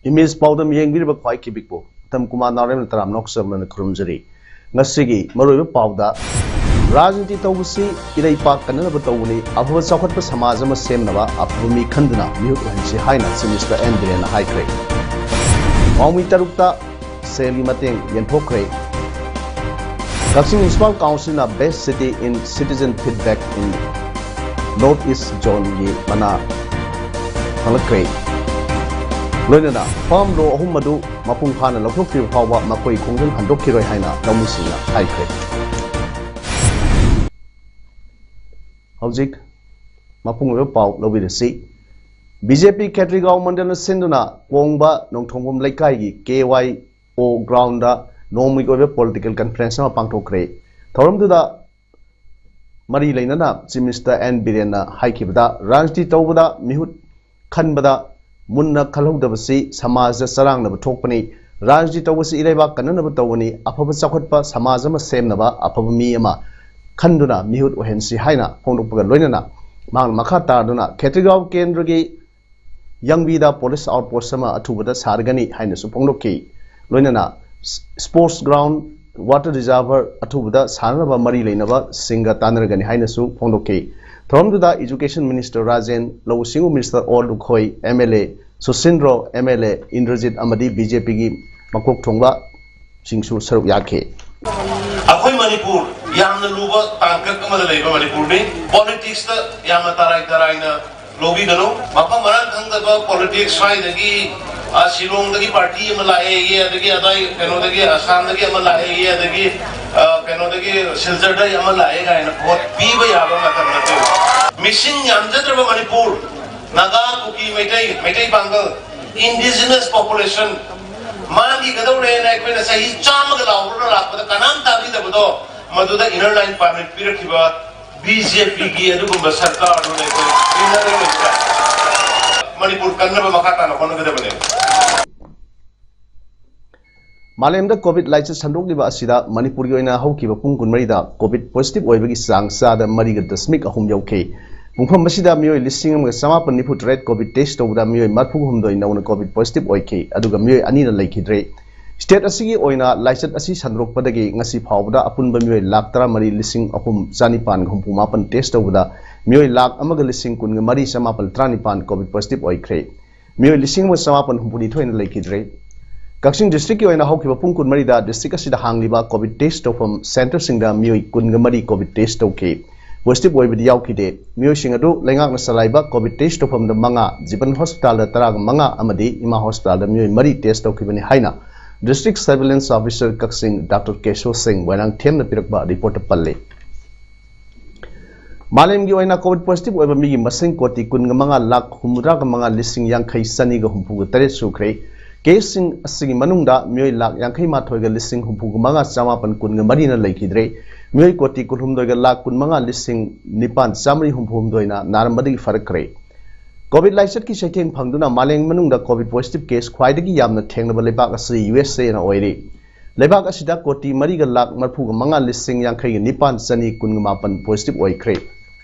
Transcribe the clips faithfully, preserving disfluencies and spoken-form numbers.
Image ꯄꯥꯎꯗꯝ ꯌꯦꯡꯕꯤꯔꯤꯕ ꯈ꯭ꯋꯥꯏ ꯀꯤꯕꯤꯛꯄꯨ ꯎꯇꯝ ꯀꯨꯃꯥꯔ ꯅꯥꯎꯔꯦꯝꯅ ꯇꯔꯥꯝꯅ ꯑꯣꯛꯆꯕꯅ ꯈꯨꯔꯨꯝꯖꯔꯤ꯫ ꯉꯁꯤꯒꯤ ꯃꯔꯨꯑꯣꯏꯕ ꯄꯥꯎꯗ, ꯔꯥꯖꯅꯤꯇꯤ ꯇꯧꯕꯁꯤ ꯏꯔꯩꯄꯥꯛ ꯀꯟꯅꯅꯕ ꯇꯧꯕꯅꯤ, ꯑꯐꯕ ꯆꯥꯎꯈꯠꯄ ꯁꯃꯥꯖ ꯑꯃ ꯁꯦꯝꯅꯕ ꯑꯐꯕ ꯃꯤ ꯈꯟꯗꯨꯅ ꯃꯤꯍꯨꯠ ꯑꯣꯏꯍꯟꯁꯤ ꯍꯥꯏꯅ Chief Minister ꯑꯦꯟ ꯕꯤꯔꯦꯟꯅ ꯍꯥꯏꯈ꯭ꯔꯦ꯫ ꯄꯥꯎꯃꯤ ꯇꯔꯨꯛꯇ ꯁꯦꯜꯒꯤ ꯃꯇꯦꯡ ꯌꯦꯟꯊꯣꯛꯈ꯭ꯔꯦ꯫ ꯀꯛꯆꯤꯡ Municipal Councilꯅ Best City in Citizen Feedback in North East Zoneꯒꯤ ꯃꯅꯥ ꯐꯪꯂꯛꯈ꯭ꯔꯦ꯫ ꯂꯣꯏꯅꯅ farm law ꯑꯍꯨꯝ ꯑꯗꯨ ꯃꯄꯨꯡ ꯐꯥꯅ ꯂꯧꯊꯣꯛꯇ꯭ꯔꯤꯕ ꯐꯥꯎꯕ ꯃꯈꯣꯏ ꯈꯣꯡꯖꯪ ꯍꯟꯗꯣꯛꯈꯤꯔꯣꯏ ꯍꯥꯏꯅ ꯂꯧꯃꯤꯁꯤꯡꯅ ꯍꯥꯏꯈ꯭ꯔꯦ꯫ ꯍꯧꯖꯤꯛ ꯃꯄꯨꯡ ꯑꯣꯏꯕ ꯄꯥꯎ ꯂꯧꯕꯤꯔꯁꯤ꯫ ꯕꯤ ꯖꯦ ꯄꯤ ꯈꯦꯇ꯭ꯔꯤꯒꯥꯎ ꯃꯟꯗꯜꯅ ꯁꯤꯟꯗꯨꯅ ꯀꯣꯡꯕ ꯅꯣꯡꯊꯣꯡꯕꯝ ꯂꯩꯀꯥꯏꯒꯤ ꯀꯦ ꯋꯥꯏ ꯑꯣ groundꯗ ꯅꯣꯡꯃꯒꯤ ꯑꯣꯏꯕ political conference ꯑꯃ ꯄꯥꯡꯊꯣꯛꯈ꯭ꯔꯦ꯫ ꯊꯧꯔꯝꯗꯨꯗ ꯃꯔꯤ ꯂꯩꯅꯅ Chief Minister ꯑꯦꯟ ꯕꯤꯔꯦꯟꯅ ꯍꯥꯏꯈꯤꯕꯗ, ꯔꯥꯖꯅꯤꯇꯤ ꯇꯧꯕꯗ ꯃꯤꯍꯨꯠ ꯈꯟꯕꯗ ꯃꯨꯟꯅ ꯈꯜꯍꯧꯗꯕꯁꯤ ꯁꯃꯥꯖꯗ ꯆꯔꯥꯡꯅꯕ ꯊꯣꯛꯄꯅꯤ꯫ ꯔꯥꯖꯅꯤꯇꯤ ꯇꯧꯕꯁꯤ ꯏꯔꯩꯕꯥꯛ ꯀꯟꯅꯅꯕ ꯇꯧꯕꯅꯤ꯫ ꯑꯐꯕ ꯆꯥꯎꯈꯠꯄ ꯁꯃꯥꯖ ꯑꯃ ꯁꯦꯝꯅꯕ ꯑꯐꯕ ꯃꯤ ꯑꯃ ꯈꯟꯗꯨꯅ ꯃꯤꯍꯨꯠ ꯑꯣꯏꯍꯟꯁꯤ ꯍꯥꯏꯅ ꯐꯣꯡꯗꯣꯛꯄꯒ ꯂꯣꯏꯅꯅ ꯃꯍꯥꯛꯅ ꯃꯈꯥ ꯇꯥꯗꯨꯅ ꯈꯦꯇ꯭ꯔꯤꯒꯥꯎ ꯀꯦꯟꯗ꯭ꯔꯒꯤ ꯌꯥꯡꯕꯤꯗ police outpost ꯑꯃ ꯑꯊꯨꯕꯗ ꯁꯥꯔꯒꯅꯤ ꯍꯥꯏꯅꯁꯨ ꯐꯣꯡꯗꯣꯛꯈꯤ꯫ ꯂꯣꯏꯅꯅ sports ground, water reservoir ꯑꯊꯨꯕꯗ ꯁꯥꯅꯅꯕ ꯃꯔꯤ ꯂꯩꯅꯕꯁꯤꯡꯒ ꯇꯥꯟꯅꯔꯒꯅꯤ ꯍꯥꯏꯅꯁꯨ ꯐꯣꯡꯗꯣꯛꯈꯤ꯫ ꯊꯧꯔꯝꯗꯨꯗ Education Minister ꯔꯥꯖꯦꯟ, ꯂꯧꯎ ꯁꯤꯡꯎ Minister ꯑꯣ ꯂꯨꯈꯣꯏ, M L A Susindro, M L A Indrajit ꯑꯃꯗꯤ ꯕꯤ ꯖꯦ ꯄꯤꯒꯤ ꯃꯀꯣꯛ ꯊꯣꯡꯕꯁꯤꯡꯁꯨ ꯁꯔꯨꯛ ꯌꯥꯈꯤ꯫ ꯑꯩꯈꯣꯏ ꯃꯅꯤꯄꯨꯔ ꯌꯥꯝꯅ ꯂꯨꯕ ꯇꯥꯡꯀꯛ ꯑꯃꯗ ꯂꯩꯕ ꯃꯅꯤꯄꯨꯔꯅꯤ꯫ Politicsꯇ ꯌꯥꯝꯅ ꯇꯔꯥꯏ ꯇꯔꯥꯏꯅ ꯂꯧꯕꯤꯒꯅꯨ꯫ ꯃꯐꯝ ꯃꯔꯥꯡ ꯈꯪꯗꯕ politics, ꯁ꯭ꯋꯥꯏꯗꯒꯤ, ꯑ, ꯁꯤꯂꯣꯡꯗꯒꯤ party ꯑꯃ ꯂꯥꯛꯑꯦꯌꯦ, ꯑꯗꯒꯤ ꯑꯗꯥꯏ ꯀꯩꯅꯣꯗꯒꯤ, ꯑꯁꯥꯝꯗꯒꯤ ꯑꯃ ꯂꯥꯛꯑꯦꯌꯦ, ꯑꯗꯒꯤ, ꯑ, ꯀꯩꯅꯣꯗꯒꯤ, ꯁꯤꯜꯆꯔꯗꯒꯤ ꯑꯃ ꯂꯥꯛꯑꯦ ꯀꯥꯏꯅ vote ꯄꯤꯕ ꯌꯥꯕ ꯃꯇꯝ ꯅꯠꯇꯦ꯫ ꯃꯤꯁꯤꯡ ꯌꯥꯝꯖꯗ꯭ꯔꯕ ꯃꯅꯤꯄꯨꯔ, ꯅꯥꯒꯥ, ꯀꯨꯀꯤ, ꯃꯩꯇꯩ, ꯃꯩꯇꯩ ꯄꯥꯡꯒꯜ, indigenous population ꯃꯥꯡꯈꯤꯒꯗꯧꯔꯦꯅ ꯑꯩꯈꯣꯏꯅ ꯆꯍꯤ ꯆꯥꯝꯃꯒ ꯂꯥꯎꯔꯒ ꯂꯥꯛꯄꯗ ꯀꯅꯥꯝ ꯇꯥꯕꯤꯗꯕꯗꯣ, ꯃꯗꯨꯗ inner line permit ꯄꯤꯔꯛꯈꯤꯕ BJPꯒꯤ ꯑꯗꯨꯒꯨꯝꯕ ꯁꯔꯀꯥꯔꯗꯨꯅ ꯑꯩꯈꯣꯏ ꯏꯟꯅꯔ ꯂꯩꯇ꯭ꯔꯦ꯫ ꯃꯅꯤꯄꯨꯔ ꯀꯟꯅꯕ ꯃꯈꯥ ꯇꯥꯅ ꯍꯣꯠꯅꯒꯗꯕꯅꯦꯕ꯫ ꯃꯥꯂꯦꯝꯗ ꯀꯣꯚꯤꯗ ꯂꯥꯏꯆꯠ ꯁꯟꯗꯣꯛꯂꯤꯕ ꯑꯁꯤꯗ ꯃꯅꯤꯄꯨꯔꯒꯤ ꯑꯣꯏꯅ ꯍꯧꯈꯤꯕ ꯄꯨꯡ ꯀꯨꯟꯃꯔꯤꯗ ꯀꯣꯚꯤꯗ ꯄꯣꯖꯤꯇꯤꯚ ꯑꯣꯏꯕꯒꯤ ꯆꯥꯡ ꯆꯥꯗ ꯃꯔꯤꯒ ꯗꯁꯃꯤꯛ ꯑꯍꯨꯝ ꯌꯧꯈꯤ꯫ ꯄꯨꯡꯐꯝ ꯑꯁꯤꯗ ꯃꯤꯑꯣꯏ ꯂꯤꯁꯤꯡ ꯑꯃꯒ ꯆꯃꯥꯄꯟ ꯅꯤꯐꯨ ꯇꯔꯦꯠ ꯀꯣꯚꯤꯗ ꯇꯦꯁ ꯇꯧꯕꯗ ꯃꯤꯑꯣꯏ ꯃꯔꯤꯐꯨ ꯍꯨꯝꯗꯣꯏ ꯅꯧꯅ ꯀꯣꯚꯤꯗ ꯄꯣꯖꯤꯇꯤꯚ ꯑꯣꯏꯈꯤ, ꯑꯗꯨꯒ ꯃꯤꯑꯣꯏ ꯑꯅꯤꯅ ꯂꯩꯈꯤꯗ꯭ꯔꯦ꯫ ꯁ꯭ꯇꯦꯠ ꯑꯁꯤꯒꯤ ꯑꯣꯏꯅ ꯂꯥꯏꯆꯠ ꯑꯁꯤ ꯁꯟꯗꯣꯔꯛꯄꯗꯒꯤ ꯉꯁꯤ ꯐꯥꯎꯕꯗ ꯑꯄꯨꯟꯕ ꯃꯤꯑꯣꯏ ꯂꯥꯈ ꯇꯔꯥꯃꯔꯤ ꯂꯤꯁꯤꯡ ꯑꯍꯨꯝ ꯆꯅꯤꯄꯥꯟꯒ ꯍꯨꯝꯐꯨ ꯃꯥꯄꯟ ꯇꯦꯁ ꯇꯧꯕꯗ ꯃꯤꯑꯣꯏ ꯂꯥꯈ ꯑꯃꯒ ꯂꯤꯁꯤꯡ ꯀꯨꯟꯒ ꯃꯔꯤ ꯆꯃꯥꯄꯟ ꯇꯔꯥꯅꯤꯄꯥꯟ ꯀꯣꯚꯤꯗ ꯄꯣꯖꯤꯇꯤꯚ ꯑꯣꯏꯈ꯭ꯔꯦ꯫ ꯃꯤꯑꯣꯏ ꯂꯤꯁꯤꯡ ꯑꯃ ꯆꯃꯥꯄꯟ ꯍꯨꯝꯐꯨꯅꯤꯊꯣꯏꯅ ꯂꯩꯈꯤꯗ꯭ꯔꯦ꯫ ꯀꯛꯆꯤꯡ ꯗꯤꯁꯇ꯭ꯔꯤꯛꯀꯤ ꯑꯣꯏꯅ ꯍꯧꯈꯤꯕ ꯄꯨꯡ ꯀꯨꯟꯃꯔꯤꯗ ꯗꯤꯁꯇ꯭ꯔꯤꯛ ꯑꯁꯤꯗ ꯍꯥꯡꯂꯤꯕ ꯀꯣꯚꯤꯗ ꯇꯦꯁ ꯇꯧꯐꯝ ꯁꯦꯟꯇꯔꯁꯤꯡꯗ ꯃꯤꯑꯣꯏ ꯀꯨꯟꯒ ꯃꯔꯤ ꯀꯣꯚꯤꯗ ꯇꯦꯁ ꯇꯧꯈꯤ꯫ ꯄꯣꯖꯤꯇꯤꯚ ꯑꯣꯏꯕꯗꯤ ꯌꯥꯎꯈꯤꯗꯦ꯫ ꯃꯤꯑꯣꯏꯁꯤꯡ ꯑꯗꯨ ꯂꯩꯉꯥꯛꯅ ꯆꯂꯥꯏꯕ ꯀꯣꯚꯤꯗ ꯇꯦꯁ ꯇꯧꯐꯝꯗ ꯃꯉꯥ, ꯖꯤꯕꯟ ꯍꯣꯁꯄꯤꯇꯥꯜꯗ ꯇꯔꯥꯒ ꯃꯉꯥ ꯑꯃꯗꯤ ꯏꯃꯥ ꯍꯣꯁꯄꯤꯇꯥꯜꯗ ꯃꯤꯑꯣꯏ ꯃꯔꯤ ꯇꯦꯁ ꯇꯧꯈꯤꯕꯅꯤ ꯍꯥꯏꯅ ꯗꯤꯁꯇ꯭ꯔꯤꯛ ꯁꯔꯚꯤꯂꯦꯟꯁ ꯑꯣꯐꯤꯁꯔ ꯀꯛꯆꯤꯡ ꯗꯥꯛꯇꯔ ꯀꯦꯁꯣ ꯁꯤꯡ ꯃꯣꯏꯔꯥꯡꯊꯦꯝꯅ ꯄꯤꯔꯛꯄ ꯔꯤꯄꯣꯔꯠꯇ ꯄꯜꯂꯤ꯫ ꯃꯥꯂꯦꯝꯒꯤ ꯑꯣꯏꯅ ꯀꯣꯚꯤꯗ ꯄꯣꯖꯤꯇꯤꯚ ꯑꯣꯏꯕ ꯃꯤꯒꯤ ꯃꯁꯤꯡ ꯀꯣꯇꯤ ꯀꯨꯟꯒ ꯃꯉꯥ ꯂꯥꯈ ꯍꯨꯝꯐꯨꯇꯔꯥꯒ ꯃꯉꯥ ꯂꯤꯁꯤꯡ ꯌꯥꯡꯈꯩ ꯆꯅꯤꯒ ꯍꯨꯝꯐꯨꯒ ꯇꯔꯦꯠ ꯁꯨꯈ꯭ꯔꯦ꯫ ꯀꯦꯁꯁꯤꯡ ꯑꯁꯤꯒꯤ ꯃꯅꯨꯡꯗ ꯃꯤꯑꯣꯏ ꯂꯥꯈ ꯌꯥꯡꯈꯩ ꯃꯥꯊꯣꯏꯒ ꯂꯤꯁꯤꯡ ꯍꯨꯝꯐꯨꯒ ꯃꯉꯥ ꯆꯃꯥꯄꯟ ꯀꯨꯟꯒ ꯃꯔꯤꯅ ꯂꯩꯈꯤꯗ꯭ꯔꯦ꯫ ꯃꯤꯑꯣꯏ ꯀꯣꯇꯤ ꯀꯨꯟꯍꯨꯝꯗꯣꯏꯒ ꯂꯥꯈ ꯀꯨꯟꯃꯉꯥ ꯂꯤꯁꯤꯡ ꯅꯤꯄꯥꯟ ꯆꯥꯃꯔꯤ ꯍꯨꯝꯐꯨ ꯍꯨꯝꯗꯣꯏꯅ ꯅꯥꯔꯝꯕꯗꯒꯤ ꯐꯔꯛꯈ꯭ꯔꯦ꯫ ꯀꯣꯚꯤꯗ ꯂꯥꯏꯆꯠꯀꯤ ꯆꯩꯊꯦꯡ ꯐꯪꯗꯨꯅ ꯃꯥꯂꯦꯝ ꯃꯅꯨꯡꯗ ꯀꯣꯚꯤꯗ ꯄꯣꯖꯤꯇꯤꯚ ꯀꯦꯁ ꯈ꯭ꯋꯥꯏꯗꯒꯤ ꯌꯥꯝꯅ ꯊꯦꯡꯅꯕ ꯂꯩꯕꯥꯛ ꯑꯁꯤ ꯌꯨ ꯑꯦꯁ ꯑꯦꯅ ꯑꯣꯏꯔꯤ꯫ ꯂꯩꯕꯥꯛ ꯑꯁꯤꯗ ꯀꯣꯇꯤ ꯃꯔꯤꯒ ꯂꯥꯈ ꯃꯔꯤꯐꯨꯒ ꯃꯉꯥ ꯂꯤꯁꯤꯡ ꯌꯥꯡꯈꯩꯒ ꯅꯤꯄꯥꯟ ꯆꯅꯤ ꯀꯨꯟꯒ ꯃꯥꯄꯟ ꯄꯣꯖꯤꯇꯤꯚ ꯑꯣꯏꯈ꯭ꯔꯦ꯫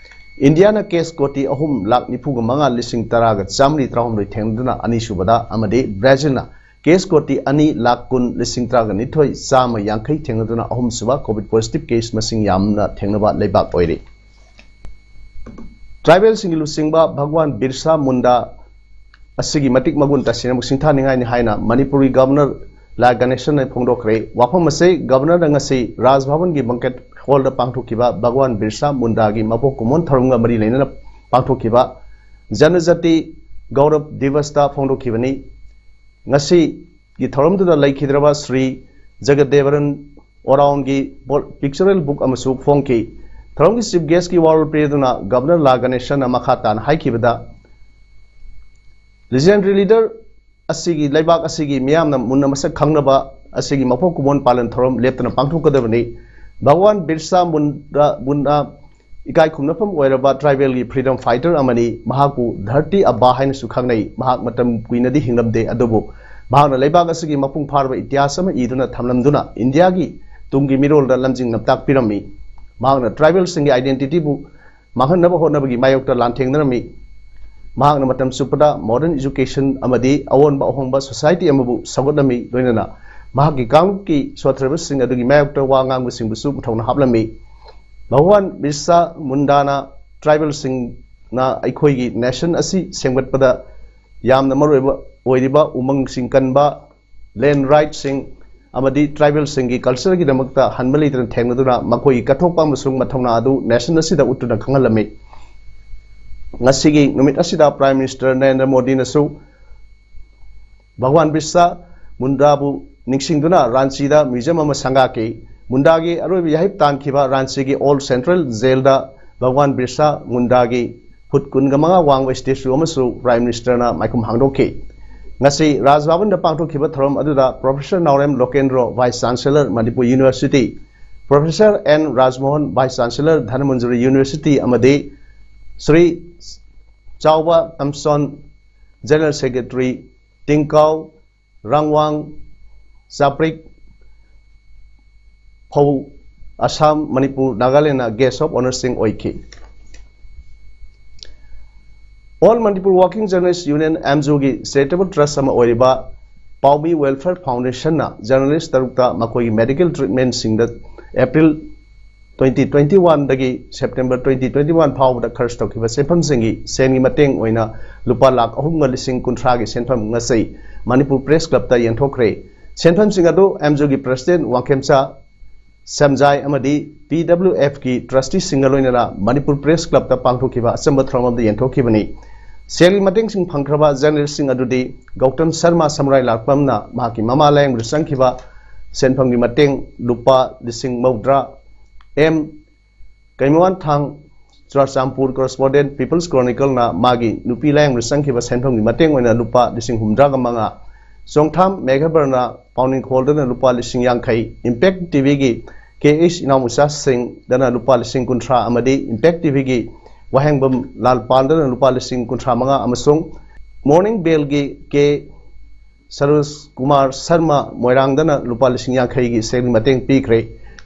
ꯏꯟꯗꯤꯌꯥꯅ ꯀꯦꯁ ꯀꯣꯇꯤ ꯑꯍꯨꯝ ꯂꯥꯈ ꯅꯤꯐꯨꯒ ꯃꯉꯥ ꯂꯤꯁꯤꯡ ꯇꯔꯥꯒ ꯆꯥꯃꯔꯤ ꯇꯔꯥꯍꯨꯝꯗꯣꯏ ꯊꯦꯡꯅꯗꯨꯅ ꯑꯅꯤꯁꯨꯕꯗ ꯑꯃꯗꯤ ꯕ꯭ꯔꯥꯖꯤꯜꯅ ꯀꯦꯁ ꯀꯣꯇꯤ ꯑꯅꯤ ꯂꯥꯈ ꯀꯨꯟ ꯂꯤꯁꯤꯡ ꯇꯔꯥꯒ ꯅꯤꯊꯣꯏ ꯆꯥꯝꯃ ꯌꯥꯡꯈꯩ ꯊꯦꯡꯅꯗꯨꯅ ꯑꯍꯨꯝꯁꯨꯕ ꯀꯣꯚꯤꯗ ꯄꯣꯖꯤꯇꯤꯚ ꯀꯦꯁ ꯃꯁꯤꯡ ꯌꯥꯝꯅ ꯊꯦꯡꯅꯕ ꯂꯩꯕꯥꯛ ꯑꯣꯏꯔꯤ꯫ ꯇ꯭ꯔꯥꯏꯕꯦꯜꯁꯤꯡꯒꯤ ꯂꯨꯆꯤꯡꯕ ꯚꯒꯋꯥꯟ ꯕꯤꯔꯁꯥ ꯃꯨꯟꯗꯥ ꯑꯁꯤꯒꯤ ꯃꯇꯤꯛ ꯃꯒꯨꯟ ꯇꯁꯦꯡꯅꯃꯛ ꯁꯤꯡꯊꯥꯅꯤꯡꯉꯥꯏꯅꯤ ꯍꯥꯏꯅ ꯃꯅꯤꯄꯨꯔꯒꯤ ꯒꯚꯔꯅꯔ ꯂꯥ ꯒꯅꯦꯁꯟꯅ ꯐꯣꯡꯗꯣꯛꯈ꯭ꯔꯦ꯫ ꯋꯥꯐꯝ ꯑꯁꯤ ꯒꯚꯔꯅꯔꯅ ꯉꯁꯤ ꯔꯥꯖ ꯚꯕꯟꯒꯤ ꯕꯦꯡꯀꯦꯠ ꯍꯣꯜꯗ ꯄꯥꯡꯊꯣꯛꯈꯤꯕ ꯚꯒꯋꯥꯟ ꯕꯤꯔꯁꯥ ꯃꯨꯟꯗꯥꯒꯤ ꯃꯄꯣꯛ ꯀꯨꯝꯑꯣꯟ ꯊꯧꯔꯝꯒ ꯃꯔꯤ ꯂꯩꯅꯅ ꯄꯥꯡꯊꯣꯛꯈꯤꯕ ꯖꯅꯖꯥꯇꯤ ꯒꯧꯔꯕ ꯗꯤꯕꯁꯇ ꯐꯣꯡꯗꯣꯛꯈꯤꯕꯅꯤ꯫ ꯉꯁꯤꯒꯤ ꯊꯧꯔꯝꯗꯨꯗ ꯂꯩꯈꯤꯗ꯭ꯔꯕ ꯁ꯭ꯔꯤ ꯖꯒꯗꯦꯕꯔꯟ ꯑꯣꯔꯥꯎꯟꯒꯤ ꯄꯤꯛꯆꯔꯦꯜ ꯕꯨꯛ ꯑꯃꯁꯨ ꯐꯣꯡꯈꯤ꯫ ꯊꯧꯔꯝꯒꯤ ꯆꯤꯐ ꯒꯦꯁꯀꯤ ꯋꯥꯔꯣꯜ ꯄꯤꯔꯗꯨꯅ ꯒꯚꯔꯅꯔ ꯂꯥ ꯒꯅꯦꯁꯟꯅ ꯃꯈꯥ ꯇꯥꯅ ꯍꯥꯏꯈꯤꯕꯗ, Legendary leader ꯑꯁꯤꯒꯤ, ꯂꯩꯕꯥꯛ ꯑꯁꯤꯒꯤ ꯃꯤꯌꯥꯝꯅ ꯃꯨꯟꯅ ꯃꯁꯛ ꯈꯪꯅꯕ ꯑꯁꯤꯒꯤ ꯃꯄꯣꯛ ꯀꯨꯝꯑꯣꯟ ꯄꯥꯂꯟ ꯊꯧꯔꯝ ꯂꯦꯞꯇꯅ ꯄꯥꯡꯊꯣꯛꯀꯗꯕꯅꯤ꯫ ꯚꯒꯋꯥꯟ ꯕꯤꯔꯁꯥ ꯃꯨꯟꯗꯥ, ꯃꯨꯟꯗꯥ ꯏꯀꯥꯏ ꯈꯨꯝꯅꯐꯝ ꯑꯣꯏꯔꯕ tribal ꯒꯤ freedom fighter ꯑꯃꯅꯤ꯫ ꯃꯍꯥꯛꯄꯨ ꯙꯔꯇꯤ ꯑꯕꯥ ꯍꯥꯏꯅꯁꯨ ꯈꯪꯅꯩ꯫ ꯃꯍꯥꯛ ꯃꯇꯝ ꯀꯨꯏꯅꯗꯤ ꯍꯤꯡꯂꯝꯗꯦ, ꯑꯗꯨꯕꯨ ꯃꯍꯥꯛꯅ ꯂꯩꯕꯥꯛ ꯑꯁꯤꯒꯤ ꯃꯄꯨꯡ ꯐꯥꯔꯕ ꯏꯇꯤꯍꯥꯁ ꯑꯃ ꯏꯗꯨꯅ ꯊꯝꯂꯝꯗꯨꯅ ꯏꯟꯗꯤꯌꯥꯒꯤ ꯇꯨꯡꯒꯤ ꯃꯤꯔꯣꯜꯗ ꯂꯝꯖꯤꯡ ꯂꯝꯇꯥꯛꯄꯤꯔꯝꯃꯤ꯫ ꯃꯍꯥꯛꯅ tribal ꯁꯤꯡꯒꯤ identity ꯕꯨ ꯃꯥꯡꯍꯟꯅꯕ ꯍꯣꯠꯅꯕꯒꯤ ꯃꯥꯌꯣꯛꯇ ꯂꯥꯟꯊꯦꯡꯅꯔꯝꯃꯤ꯫ ꯃꯍꯥꯛꯅ ꯃꯇꯝ ꯆꯨꯞꯄꯗ modern education ꯑꯃꯗꯤ ꯑꯑꯣꯟꯕ ꯑꯍꯣꯡꯕ society ꯑꯃꯕꯨ ꯁꯧꯒꯠꯂꯝꯃꯤ, ꯂꯣꯏꯅꯅ ꯃꯍꯥꯛꯀꯤ ꯀꯥꯡꯂꯨꯞꯀꯤ ꯁꯣꯠꯊꯔꯕꯁꯤꯡ ꯑꯗꯨꯒꯤ ꯃꯥꯌꯣꯛꯇ ꯋꯥ ꯉꯥꯡꯕꯁꯤꯡꯕꯨꯁꯨ ꯊꯧꯅ ꯍꯥꯞꯂꯝꯃꯤ꯫ ꯚꯒꯋꯥꯟ ꯕꯤꯔꯁꯥ ꯃꯨꯟꯗꯥꯅ tribal ꯁꯤꯡꯅ ꯑꯩꯈꯣꯏꯒꯤ nation ꯑꯁꯤ ꯁꯦꯝꯒꯠꯄꯗ ꯌꯥꯝꯅ ꯃꯔꯨꯑꯣꯏꯕ ꯑꯣꯏꯔꯤꯕ ꯎꯃꯪꯁꯤꯡ ꯀꯟꯕ, land right ꯁꯤꯡ ꯑꯃꯗꯤ tribal ꯁꯤꯡꯒꯤ culture ꯒꯤꯗꯃꯛꯇ ꯍꯟꯕ ꯂꯩꯇꯅ ꯊꯦꯡꯅꯗꯨꯅ ꯃꯈꯣꯏꯒꯤ ꯀꯠꯊꯣꯛꯄ ꯑꯃꯁꯨꯡ ꯃꯊꯧꯅꯥ ꯑꯗꯨ nation ꯑꯁꯤꯗ ꯎꯠꯇꯨꯅ ꯈꯪꯍꯜꯂꯝꯃꯤ꯫ ꯉꯁꯤꯒꯤ ꯅꯨꯃꯤꯠ ꯑꯁꯤꯗ Prime Minister ꯅꯔꯦꯟꯗ꯭ꯔ ꯃꯣꯗꯤꯅꯁꯨ ꯚꯒꯋꯥꯟ ꯕꯤꯔꯁꯥ ꯃꯨꯟꯗꯥꯕꯨ ꯅꯤꯡꯁꯤꯡꯗꯨꯅ ꯔꯥꯟꯆꯤꯗ museum ꯑꯃ ꯁꯪꯒꯥꯈꯤ꯫ ꯃꯨꯟꯗꯥꯒꯤ ꯑꯔꯣꯏꯕ ꯌꯥꯍꯤꯞ ꯇꯥꯟꯈꯤꯕ ꯔꯥꯟꯆꯤꯒꯤ Old Central Jail ꯗ ꯚꯒꯋꯥꯟ ꯕꯤꯔꯁꯥ ꯃꯨꯟꯗꯥꯒꯤ ꯐꯨꯠ ꯀꯨꯟꯒ ꯃꯉꯥ ꯋꯥꯡꯕ statue ꯑꯃꯁꯨ Prime Minister ꯅ ꯃꯥꯏꯈꯨꯝ ꯍꯥꯡꯗꯣꯛꯈꯤ꯫ ꯉꯁꯤ ꯔꯥꯖ ꯚꯕꯟꯗ ꯄꯥꯡꯊꯣꯛꯈꯤꯕ ꯊꯧꯔꯝ ꯑꯗꯨꯗ Professor Naorem Lokendro, Vice Chancellor Manipur University, Professor N Rajmohan, Vice Chancellor Dhanamanjuri University, ꯑꯃꯗꯤ ꯁ꯭ꯔꯤ ꯆꯥꯎꯕ ꯇꯝꯁꯣꯟ, General Secretary, ꯇꯤꯡꯀꯥꯎ ꯔꯥꯡꯋꯥꯡ ꯆꯥꯄ꯭ꯔꯤꯛ ꯐꯧ, Assam, Manipur, Nagaland Guest of Honour ꯁꯤꯡ ꯑꯣꯏꯈꯤ꯫ All Manipur Working Journalist Union, ꯑꯦꯝꯖꯨꯒꯤ charitable trust ꯑꯃ ꯑꯣꯏꯔꯤꯕ ꯄꯥꯎꯃꯤ Welfare Foundation ꯅ journalist ꯇꯔꯨꯛꯇ ꯃꯈꯣꯏꯒꯤ medical treatment ꯁꯤꯡꯗ April twenty twenty-one ꯗꯒꯤ September twenty twenty-one ꯐꯥꯎꯕꯗ ꯈꯔꯆ ꯇꯧꯈꯤꯕ ꯁꯦꯟꯐꯝꯁꯤꯡꯒꯤ ꯁꯦꯟꯒꯤ ꯃꯇꯦꯡ ꯑꯣꯏꯅ ꯂꯨꯄꯥ ꯂꯥꯈ ꯑꯍꯨꯝꯒ ꯂꯤꯁꯤꯡ ꯀꯨꯟꯊ꯭ꯔꯥꯒꯤ ꯁꯦꯟꯐꯝ ꯉꯁꯤ ꯃꯅꯤꯄꯨꯔ Press Club ꯇ ꯌꯦꯟꯊꯣꯛꯈ꯭ꯔꯦ꯫ ꯁꯦꯟꯐꯝꯁꯤꯡ ꯑꯗꯨ ꯑꯦꯝꯖꯨꯒꯤ President ꯋꯥꯡꯈꯦꯝꯆꯥ ꯁꯦꯝꯖꯥꯏ ꯑꯃꯗꯤ ꯄꯤ ꯗꯕ꯭ꯂꯤꯎ ꯑꯦꯐ ꯀꯤ trustee ꯁꯤꯡꯒ ꯂꯣꯏꯅꯅ ꯃꯅꯤꯄꯨꯔ Press Club ꯇ ꯄꯥꯡꯊꯣꯛꯈꯤꯕ ꯑꯆꯝꯕ ꯊꯧꯔꯝ ꯑꯃꯗ ꯌꯦꯟꯊꯣꯛꯈꯤꯕꯅꯤ꯫ ꯁꯦꯜꯒꯤ ꯃꯇꯦꯡꯁꯤꯡ ꯐꯪꯈ꯭ꯔꯕ journalist ꯁꯤꯡ ꯑꯗꯨꯗꯤ ꯒꯧꯇꯝ ꯁꯔꯃ ꯁꯃꯨꯔꯥꯏ ꯂꯥꯛꯄꯝꯅ ꯃꯍꯥꯛꯀꯤ ꯃꯃꯥ ꯂꯥꯌꯦꯡꯕꯗ ꯆꯪꯈꯤꯕ ꯁꯦꯟꯐꯝꯒꯤ ꯃꯇꯦꯡ ꯂꯨꯄꯥ ꯂꯤꯁꯤꯡ ꯃꯧꯗ꯭ꯔꯥ, ꯑꯦꯝ ꯀꯩꯃꯋꯥꯟꯊꯥꯡ ꯆꯨꯔꯥꯆꯥꯟꯄꯨꯔ correspondent, People's Chronicleꯅ ꯃꯥꯒꯤ ꯅꯨꯄꯤ ꯂꯥꯌꯦꯡꯕꯗ ꯆꯪꯈꯤꯕ ꯁꯦꯟꯐꯝꯒꯤ ꯃꯇꯦꯡ ꯑꯣꯏꯅ ꯂꯨꯄꯥ ꯂꯤꯁꯤꯡ ꯍꯨꯝꯗ꯭ꯔꯥꯒ ꯃꯉꯥ, ꯆꯣꯡꯊꯥꯝ ꯃꯦꯘꯕꯔꯅ ꯄꯥꯎꯅꯤꯡꯈꯣꯜꯗꯅ ꯂꯨꯄꯥ ꯂꯤꯁꯤꯡ ꯌꯥꯡꯈꯩ, Impact TVꯒꯤ ꯀꯦ ꯑꯩꯆ ꯏꯅꯥꯎꯃꯆꯥꯁꯤꯡꯗꯅ ꯂꯨꯄꯥ ꯂꯤꯁꯤꯡ ꯀꯨꯟꯊ꯭ꯔꯥ ꯑꯃꯗꯤ Impact TVꯒꯤ ꯋꯥꯍꯦꯡꯕꯝ ꯂꯥꯜꯄꯥꯜꯗꯅ ꯂꯨꯄꯥ ꯂꯤꯁꯤꯡ ꯀꯨꯟꯊ꯭ꯔꯥ ꯃꯉꯥ ꯑꯃꯁꯨꯡ Morning Bellꯒꯤ ꯀꯦ ꯁꯔꯣꯖ ꯀꯨꯃꯥꯔ ꯁꯔꯃ ꯃꯣꯏꯔꯥꯡꯗꯅ ꯂꯨꯄꯥ ꯂꯤꯁꯤꯡ ꯌꯥꯡꯈꯩꯒꯤ ꯁꯦꯜꯒꯤ ꯃꯇꯦꯡ ꯄꯤꯈ꯭ꯔꯦ꯫